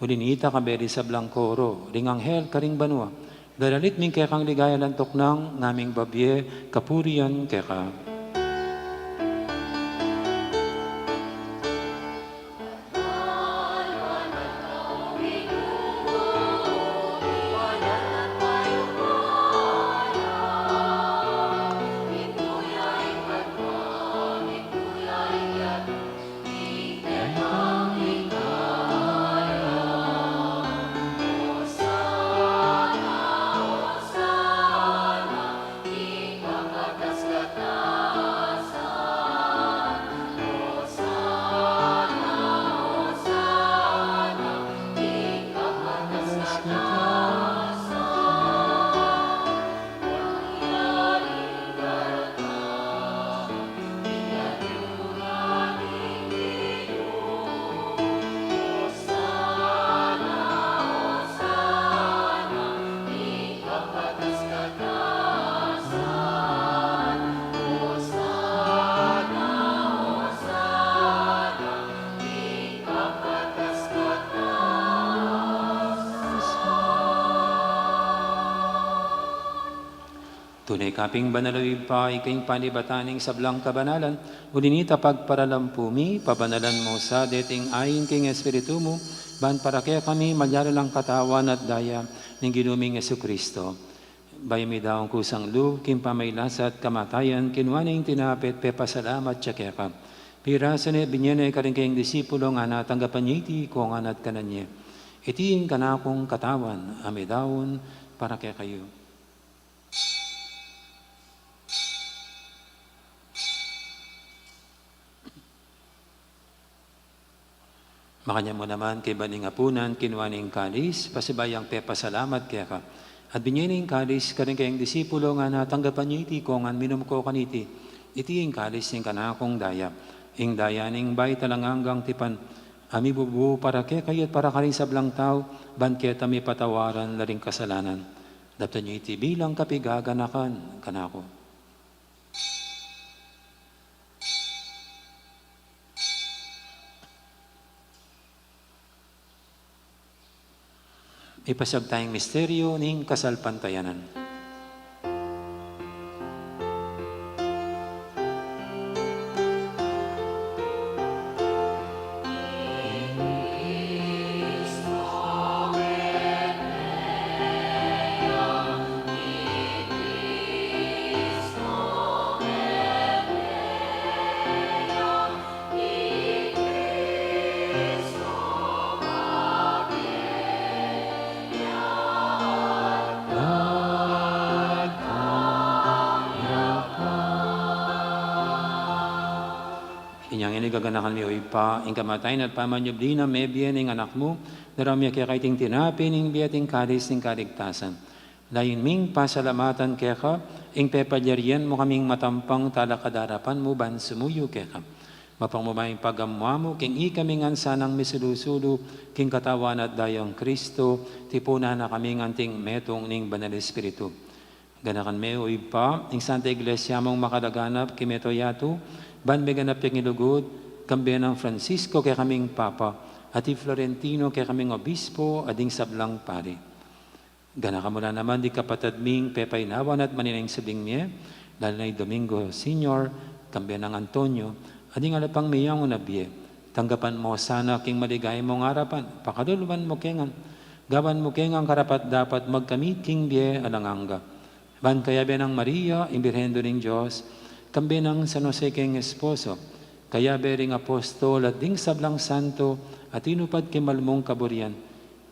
Uli nita, kayabe ring sablang koro ring anghel karing banua, daralit mi ing kekang ligaya alang tuknang ngaming babie kapurian keka. Tune ka pin banal, O Ibpa, ika ing panibatan ning sablang kabanalan, uli nita pagparalampu mi, pabanalan mu sa deting ain king Espiritu mu, ban para kekami malyari lang katawan at daya ning Ginu ming Jesucristo. Bayu mi daun kusang lub king pamagkasakit at kamatayan, kinua ne ing tinape at pepasalamat ya keka. Pirasu ne, binie ne karing kayang disipulo, ngana, tanggapan ye iti, kongan at kanan ye. Iti ing kanakung katawan a midaun para kekayu. Makanyan mu naman kaybat ning apunan, kinua ne ing kalis, pasibayu yang pepasalamat keka. At binye ne ing kalis karing kayang disipulo, ngana, tanggapan ye iti ikayu ngan minum kayu kaniti. Iti ing kalis ning kanakung daya, ing daya ning bayu at alang anggang tipan, a mibubu para kekayu at para karing sablang tau, ban keta mipatawaran la ring kasalanan. Daptan ye iti bilang kapigaganakan kanaku. Ipasiag taya ing misteryu ning kasalpantayanan. Inya ngeni gaganakan mi, O Ibpa, ing kamatayan at pamanyubli nang mebie ning Anak mu, daraun mi keka iting tinape ning bie at ing kalis ning kaligtasan. Layun ming pasalamatan keka ing pepalyarian mu kaming matampang talakad king arapan mu ban sumuyu keka. Mapagmamay ing pagamu mu king ikami ngan sanang misulu-sulu king katawan at dayang Kristo, tipunan na kaming anting metung ning Banal Espiritu. Ganakan me, O Ibpa, ing Santa Iglesia mung makalaganap king mabilug a yatu, ban meganap yang lugud, kambe nang Francisco kekaming Papa, at i Florentino kekaming Obispo, at ding sablang pari. Ganakan mu la naman ding kapatad ming pepaynawan at manenaya king subling mie, lalu na i Domingo Senior, kambe nang Antonio, at ding ala pang meyangu na bie. Tanggapan mu la sana king maligaya mung arapan, pakalulu mu la kami ngan, gawan mu kaming karapat-dapat magkamit king bie alang angga. Ban kayabe nang Maria, ing Birhen Indu ning Dios, kambe nang San Jose king esposo, kayabe ring apostol at ding sablang santo a tinupad king mal mung kaburian,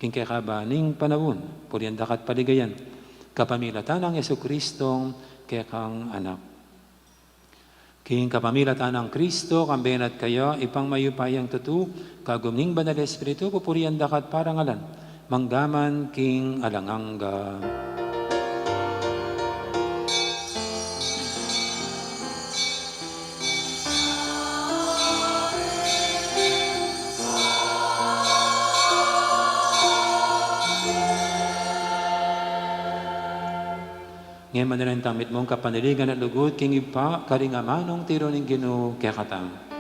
king kekaban ning panaun, purian da ka at paligayan, kapamilatan nang Jesucristo, kekang Anak. King kapamilatan nang Kristo, kambe na at kaya, Ibpang mayupayang tutu, kagum ning Banal Espiritu, pupurian da ka at parangalan, mangga man king alang angga. Ngeni manalangin tamu mitmung kapanaligan at lugud king Ibpa, karing amanung tiru ning Ginu kekatamu.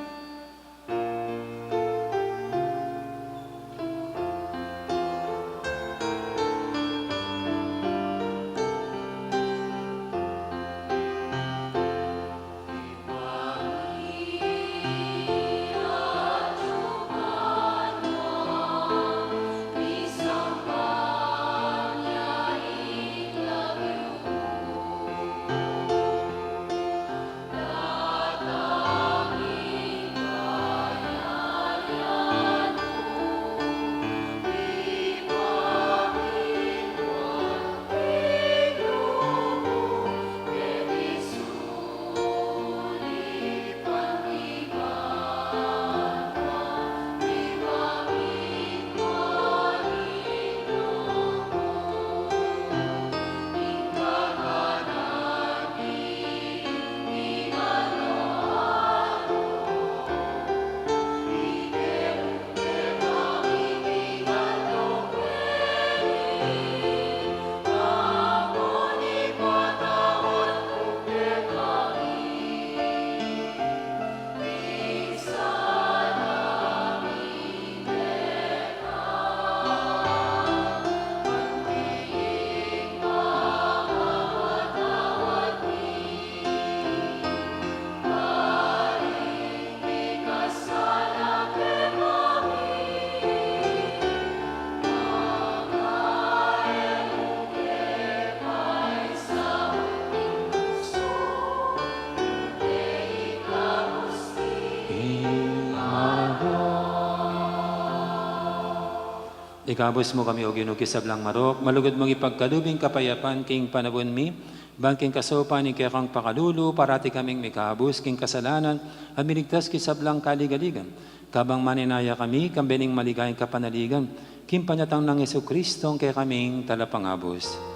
Ikabus mu kami, O Ginu, king sablang marok, malugud mung ipagkalub ing kapayapan king panaun mi, ban king kasaupan ning kekang pakalulu, parati kaming mikabus king kasalanan, at miligtas king sablang kaligaligan. Kabang manenaya kami, kambe ning maligayang kapanaligan, king panyatang nang Jesucristo, ing kekaming Talapangabus.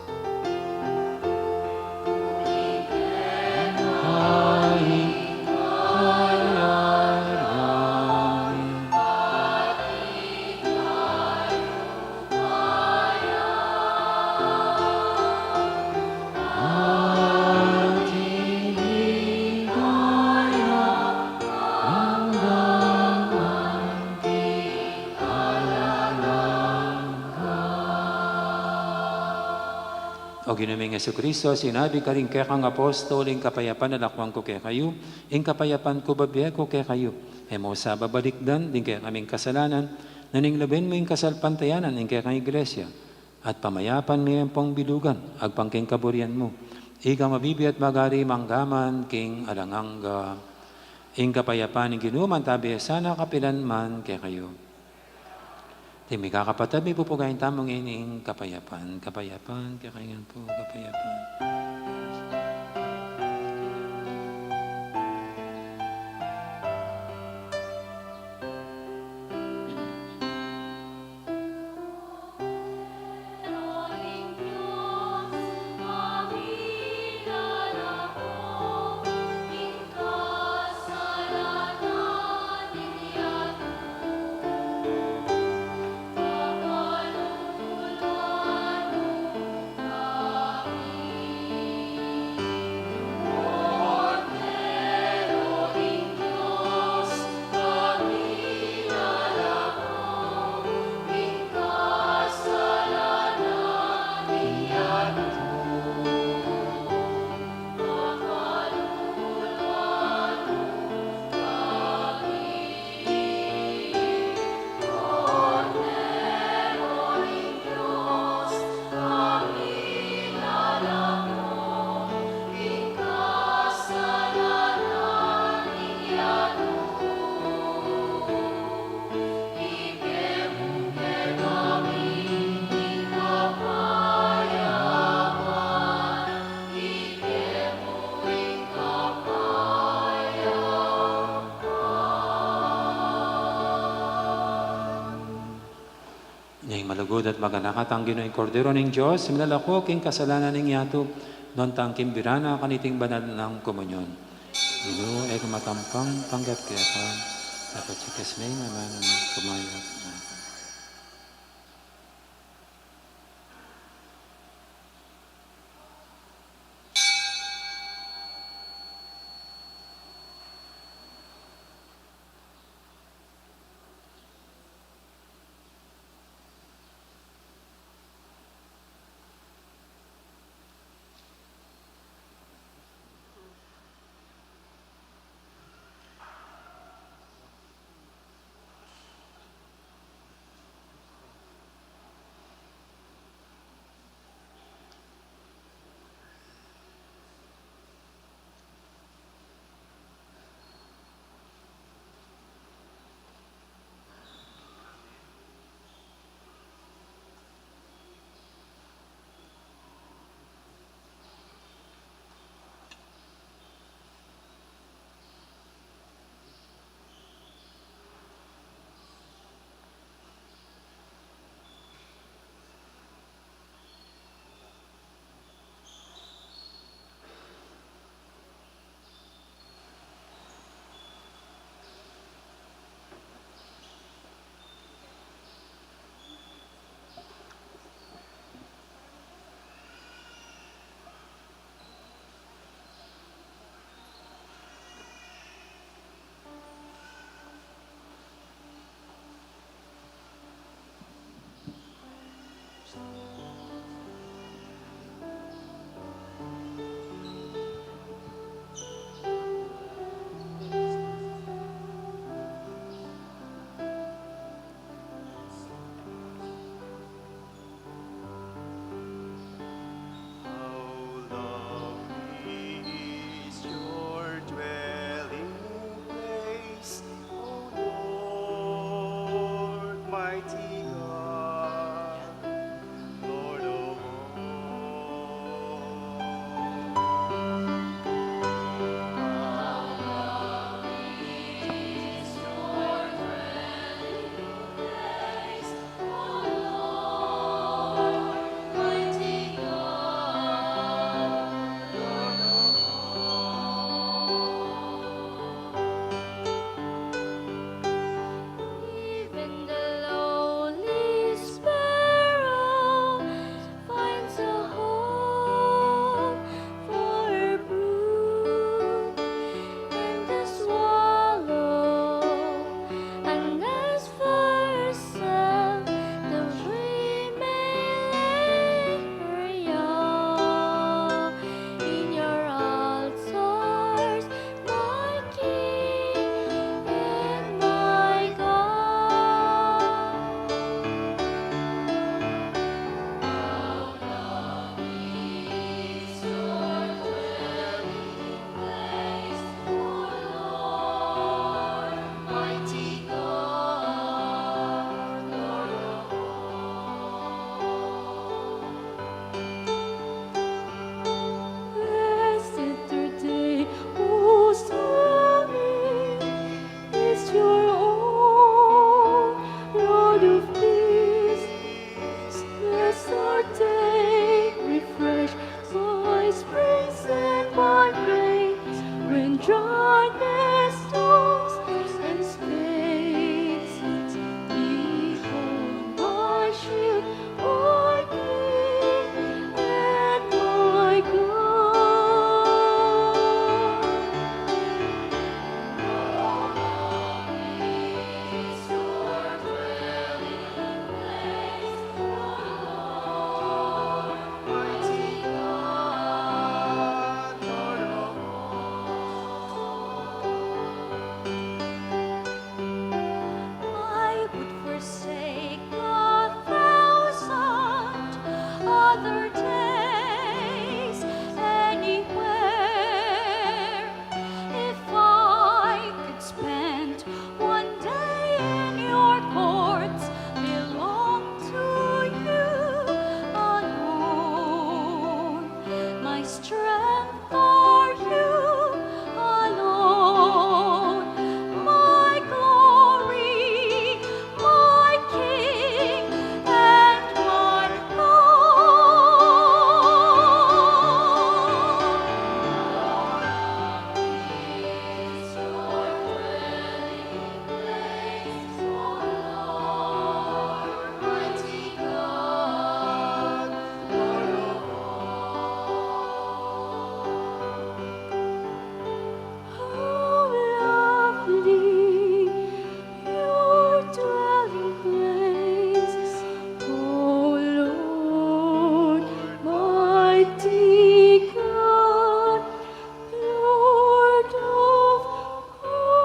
O Ginu ming Jesucristo, sinabi mu karing kekang apostol, ing kapayapan lakwan ku kekayu, ing kapayapan ku bibie ku kekayu. E mu sa babalikdan ding kekaming kasalanan, nune lawen mu ing kasalpantayanan ning kekang Iglesia, at pamayapan me ampong bilugan agpang king kaburian mu. Ika mabibie at magari mangga man king alang angga. Ing kapayapan ning Ginu manatili sana kapilan man kekayu. Ding mikakapatad, mipupugayan tamu ngeni ing kapayapan. Kapayapan kekayu ngan pu, kapayapan. Ning malugud at maganaka tang Ginu, ing Kordero ning Dios, minalako king kasalanan ning yatu, nuan tang king bira na kaniting banal nang komunyon. Ginu, e ku matampang tanggap kekayu, dapot sikes me ing amanung kumayap na. Other days anywhere. If I could spend one day in your courts, belong to you alone. My strength for you alone, my glory, my King and my God. Is your dwelling place, O Lord, mighty God, our Lord. How lovely your dwelling place, O Lord, mighty God, Lord of all.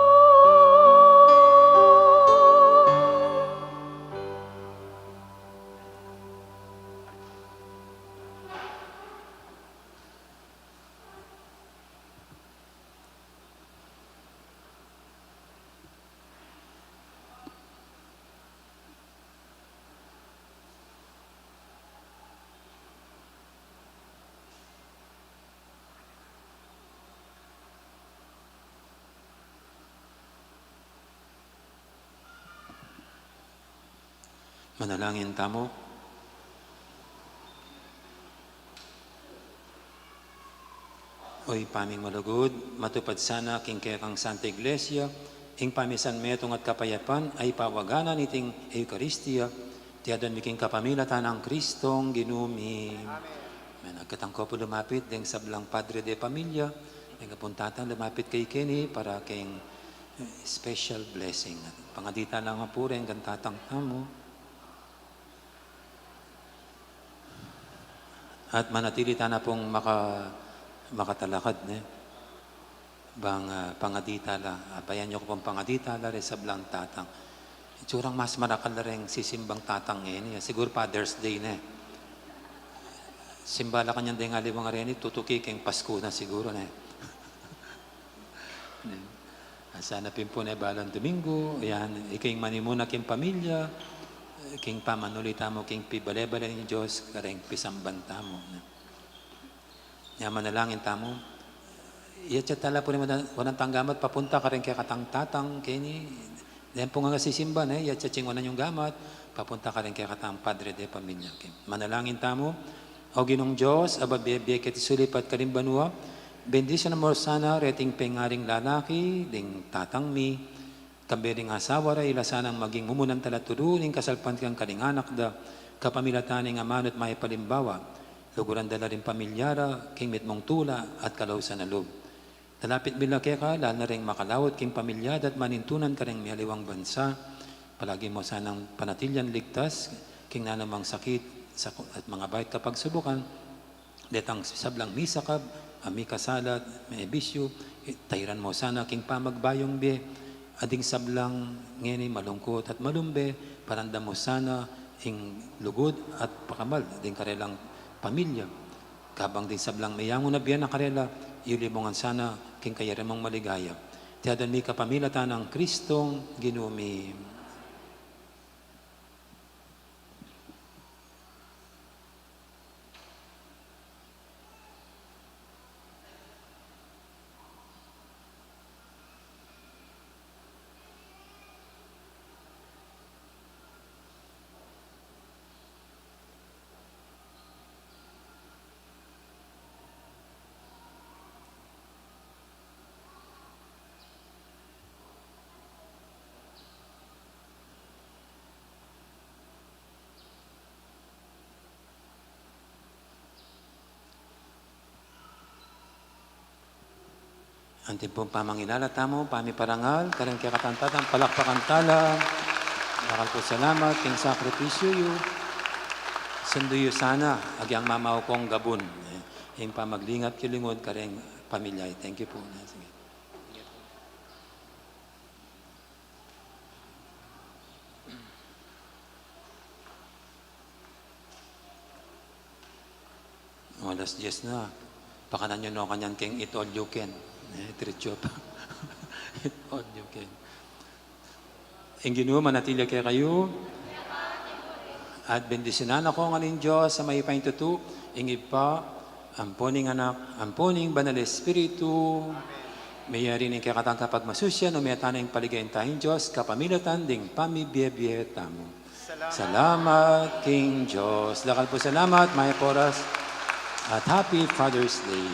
Manalangin tamu. O Ibpa ming malugud, matupad sana king kekang Santa Iglesia ing pamisanmetung at kapayapan a ipawaga na niting Eukaristia, iti adwan mi king kapamilatan nang Kristong Ginu mi. Amen. Amen. Agkatang ko pu lumapit deng sablang padre de pamilya, deng apuntatan lumapit kekeni para king, eh, special blessing. Pangadi tala nga pu reng tatang tamu. At manatili tana pung maka-, makatalakad, ne? Bang, ah, pangadi tala, abayan yu ku pung pangadi tala reng sablang tatang. Itsurang mas marakal la reng sisimbang tatang ngeni, ah. Siguru Father's Day, ne? Simba la kanyan deng aliwang reni, tutuki keng Pasku na siguru, ne? Sana pin pu ne balang Domingo, yan, iking manimuna king pamilya, king pamanuli tamu king pibale-bale ning Dios, kareng pisamban tamu. Yan, manalangin tamu. Iyatsa tala pu ring wanan tang gamat papunta kareng kekatang tatang keni, deng pu nga sisimba, ne, iyatsa ing wanan yung gamat papunta kareng kekatang padre de pamilya keni. Manalangin tamu. O Ginung Dios, a babie-bie keti sulip at karing banua, bendisyunan mu sana reting pengaring lalaki ding tatang mi, kambe ring asawa ra, ila sanang maging mumunan talaturu ning kasalpantayanan karing anak da, kapamilatan ning amanu at mapayaling alimbawa, luguran da la ring pamilya ra king mitmung tula at kalausan a lub. Lalapit mi la keka, lalu na ring makalaut king pamilya da at manintunan kareng mialiwang bansa. Palagi mu sanang panatilian ligtas king nanumang sakit, saku-, at mangabait kapagsubukan. Detang sablang misakab, a mikasala, mebisyu, tairan mu sana king pamagbayung bie, a ding sablang ngeni malungkut at malumbe, paramdaman mu sana ing lugud at pakamal ding karelang pamilya. Kabang ding sablang meyangu na bie na karela, iyuli mu ngan sana king kayari mung maligaya. Iti adwan mi kapamilatan nang Kristong Ginu mi. Anti pung pamangilala tamu, pamiparangal kareng kekatang tatang, palakpakan tala. Dakal pung salamat king sakripisyu yu. Sundu yu sana agyang mamaukong gabun, eh, ing pamaglingat king lingud kareng pamilya. Thank you po. Sige. Alas diyes na. Pakanan yu no kanyan keng Eat All You Can. Eh, diretso pa. Eat All You Can. Ing Ginu manatili kekayu. At bendisyunan na kayu ngan ning Dios a mayupaya king tutu, ing Ibpa, ampo ning Anak, ampo ning Banal Espiritu. Meyari ne ing kekatang kapagmasusian, o meyari tana ing paligayan tang Dios, kapamilatan ding pamibie-bie tamu. Salamat king Dios. Dakal pung salamat, mayap a oras. At happy Father's Day.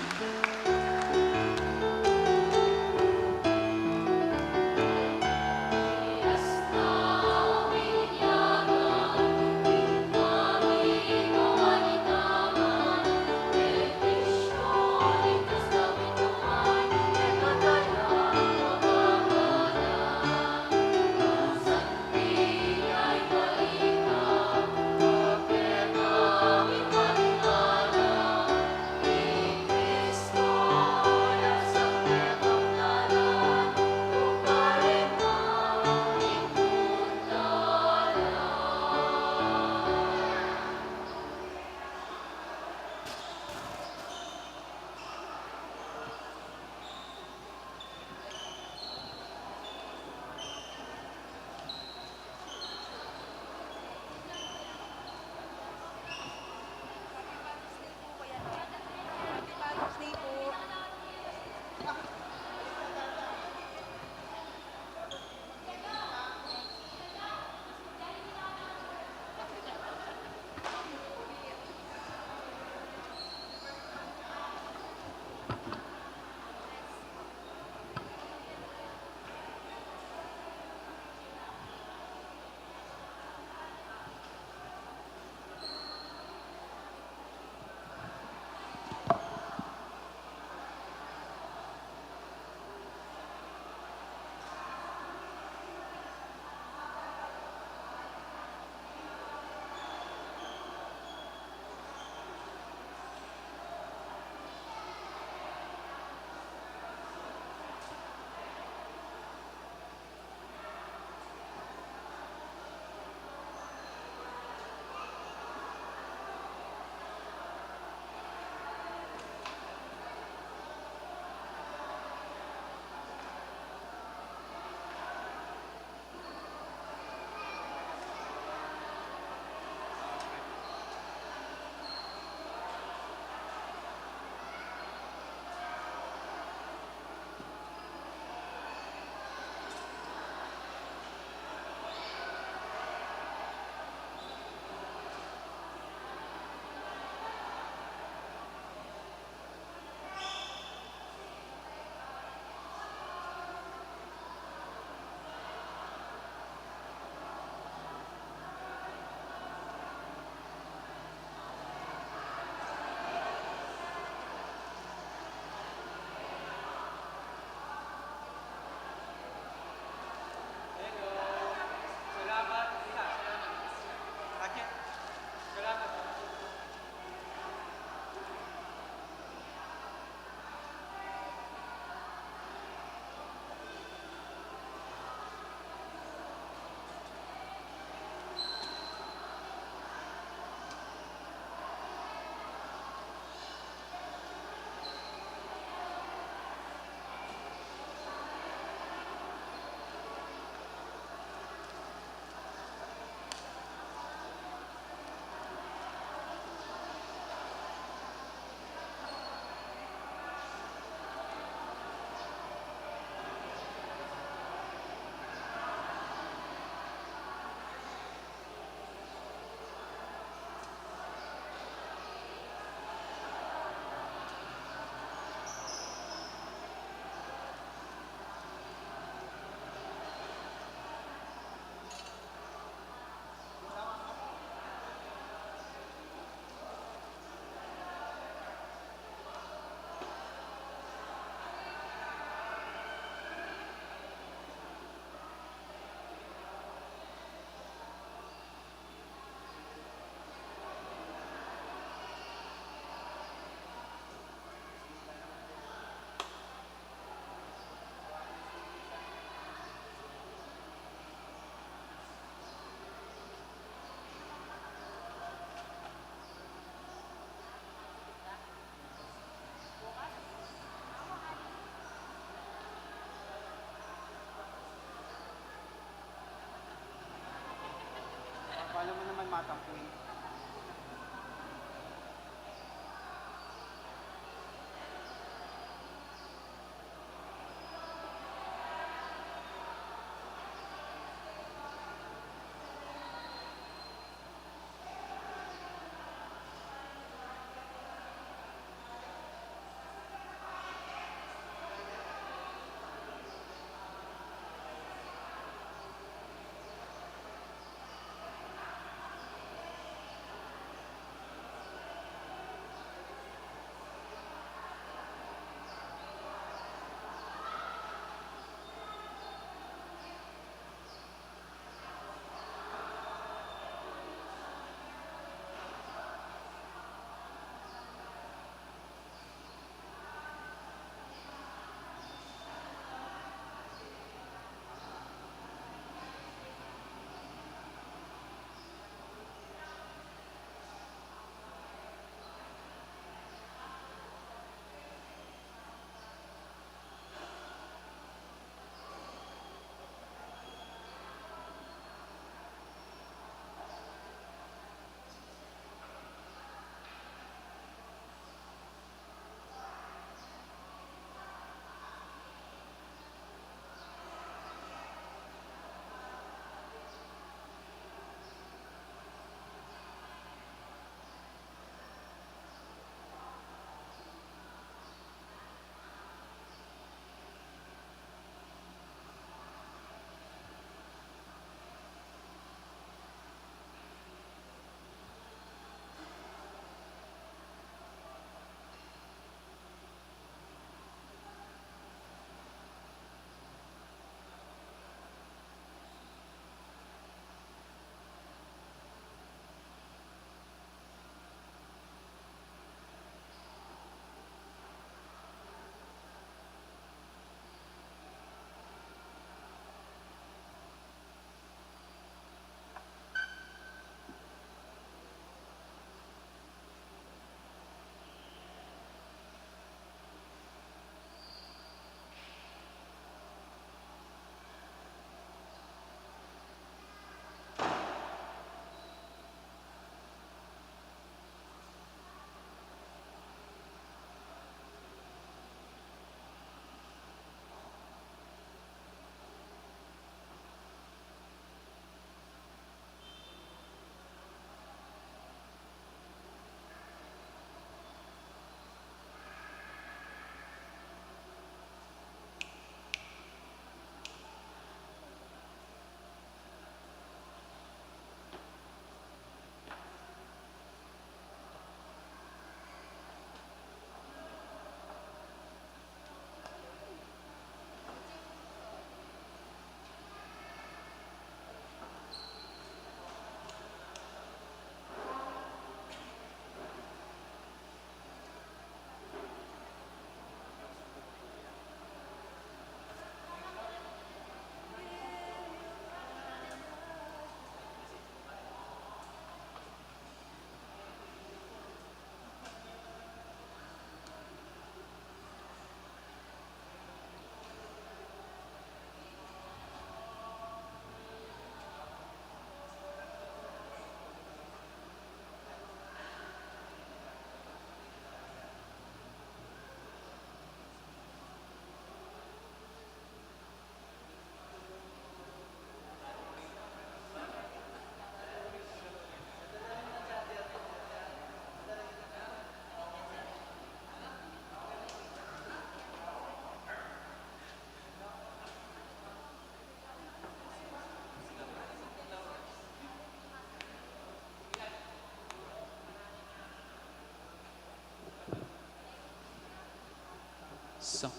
Sound,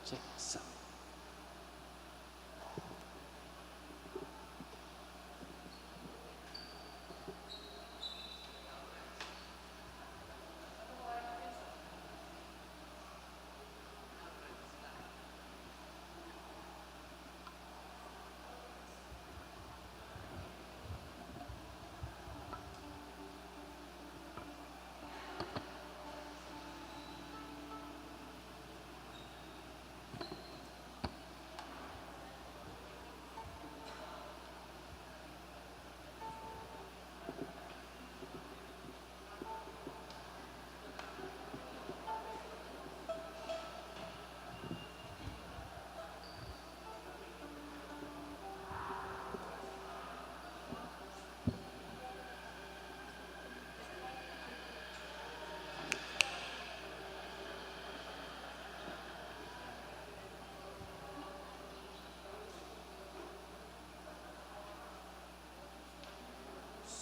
check, sound.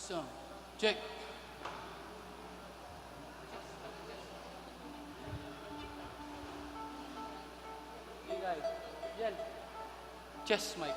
Sound check. Chest mic.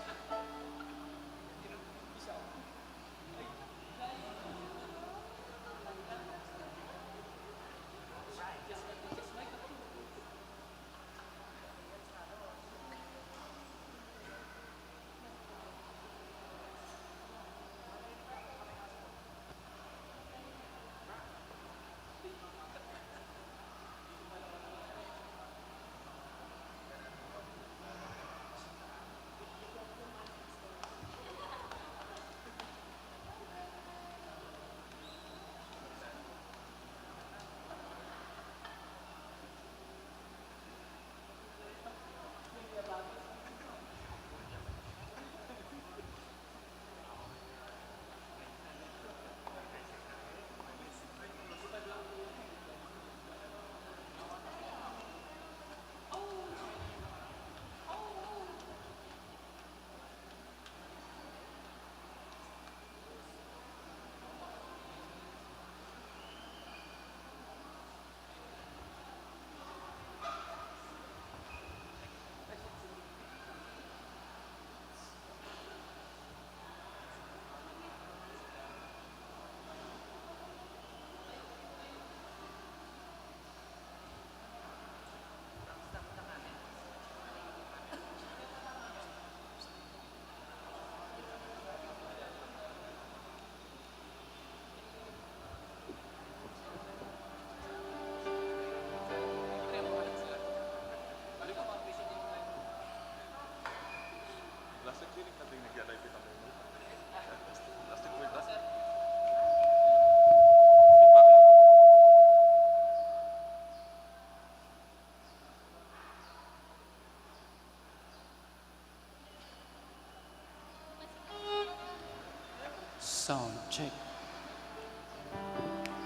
Sound check.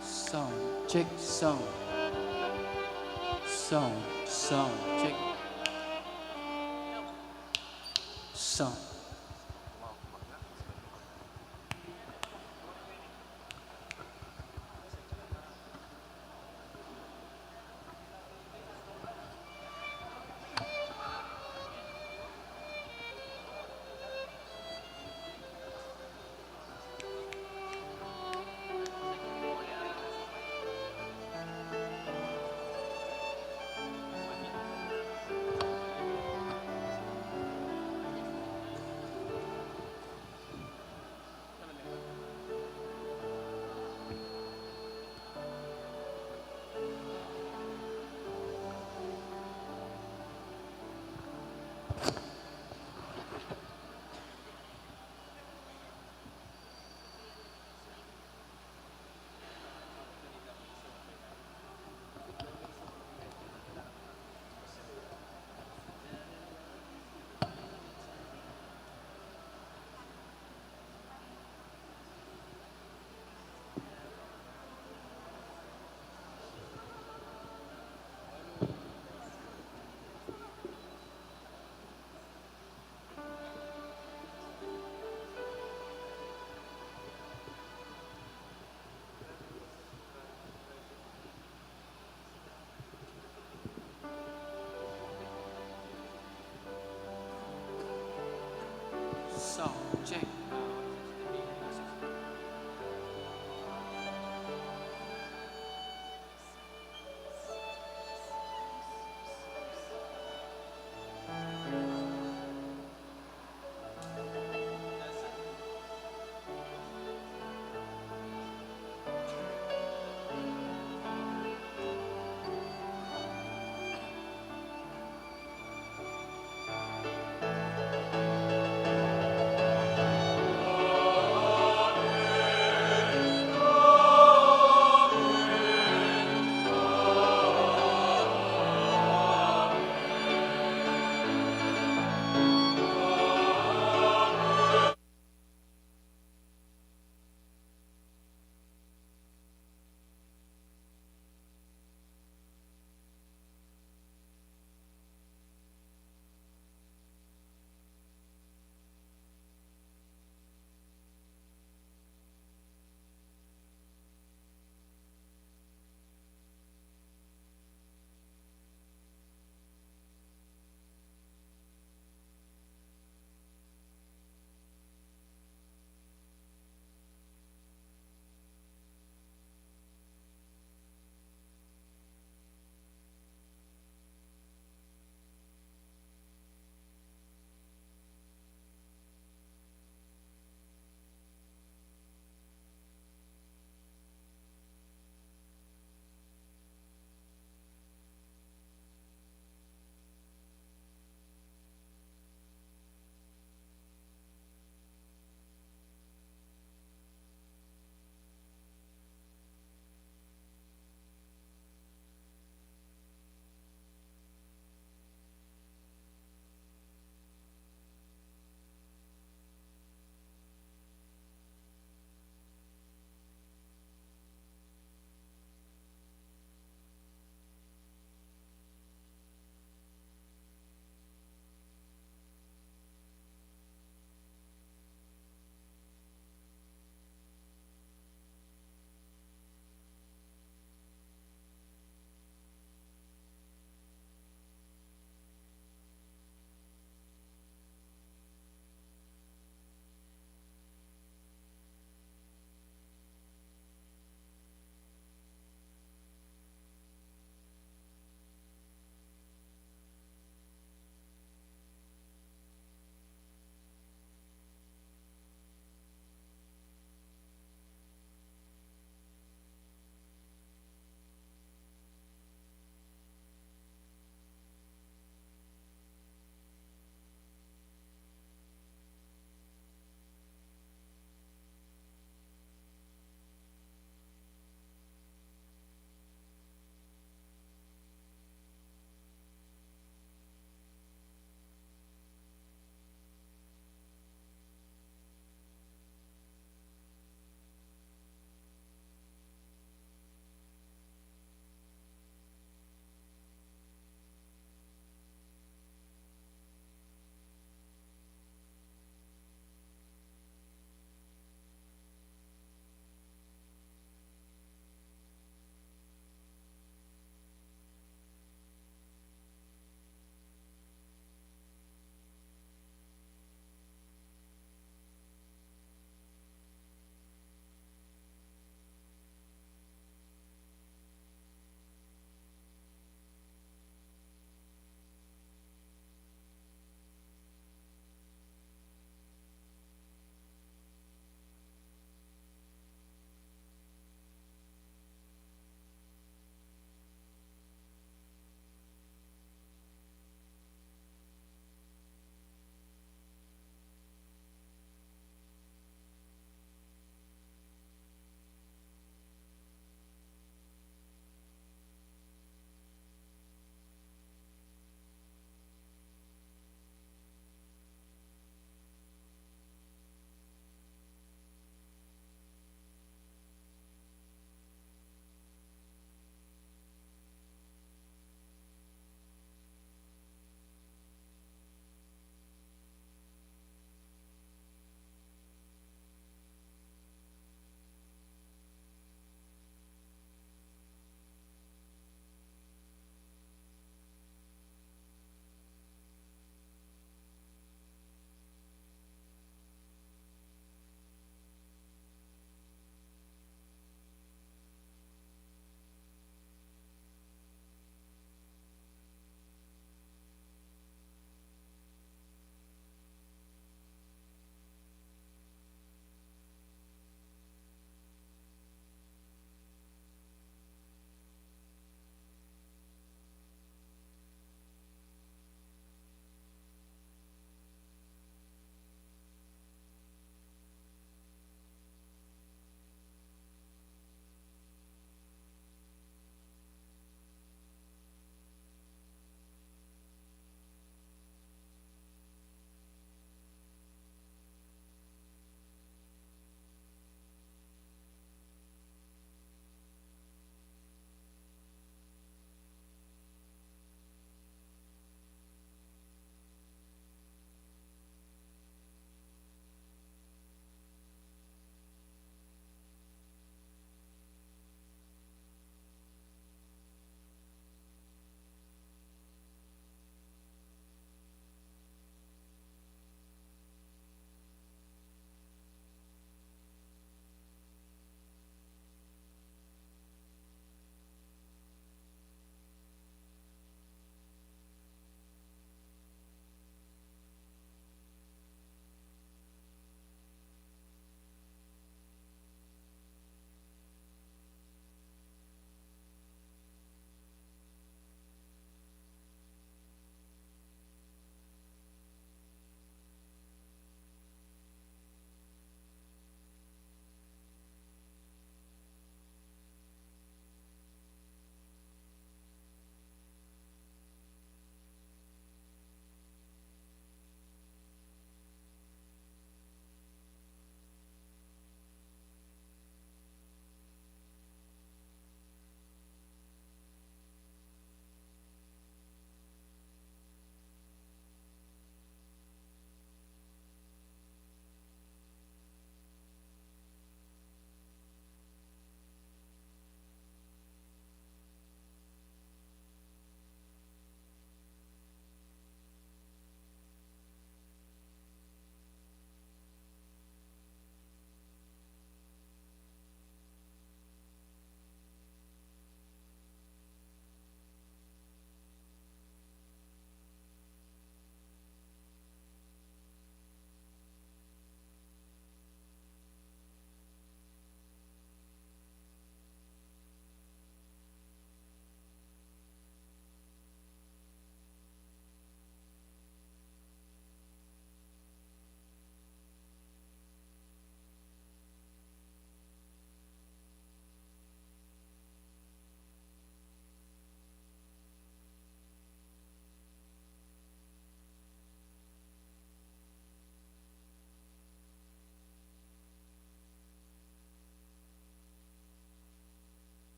Sound check, sound. Sound, sound check. Sound. Check.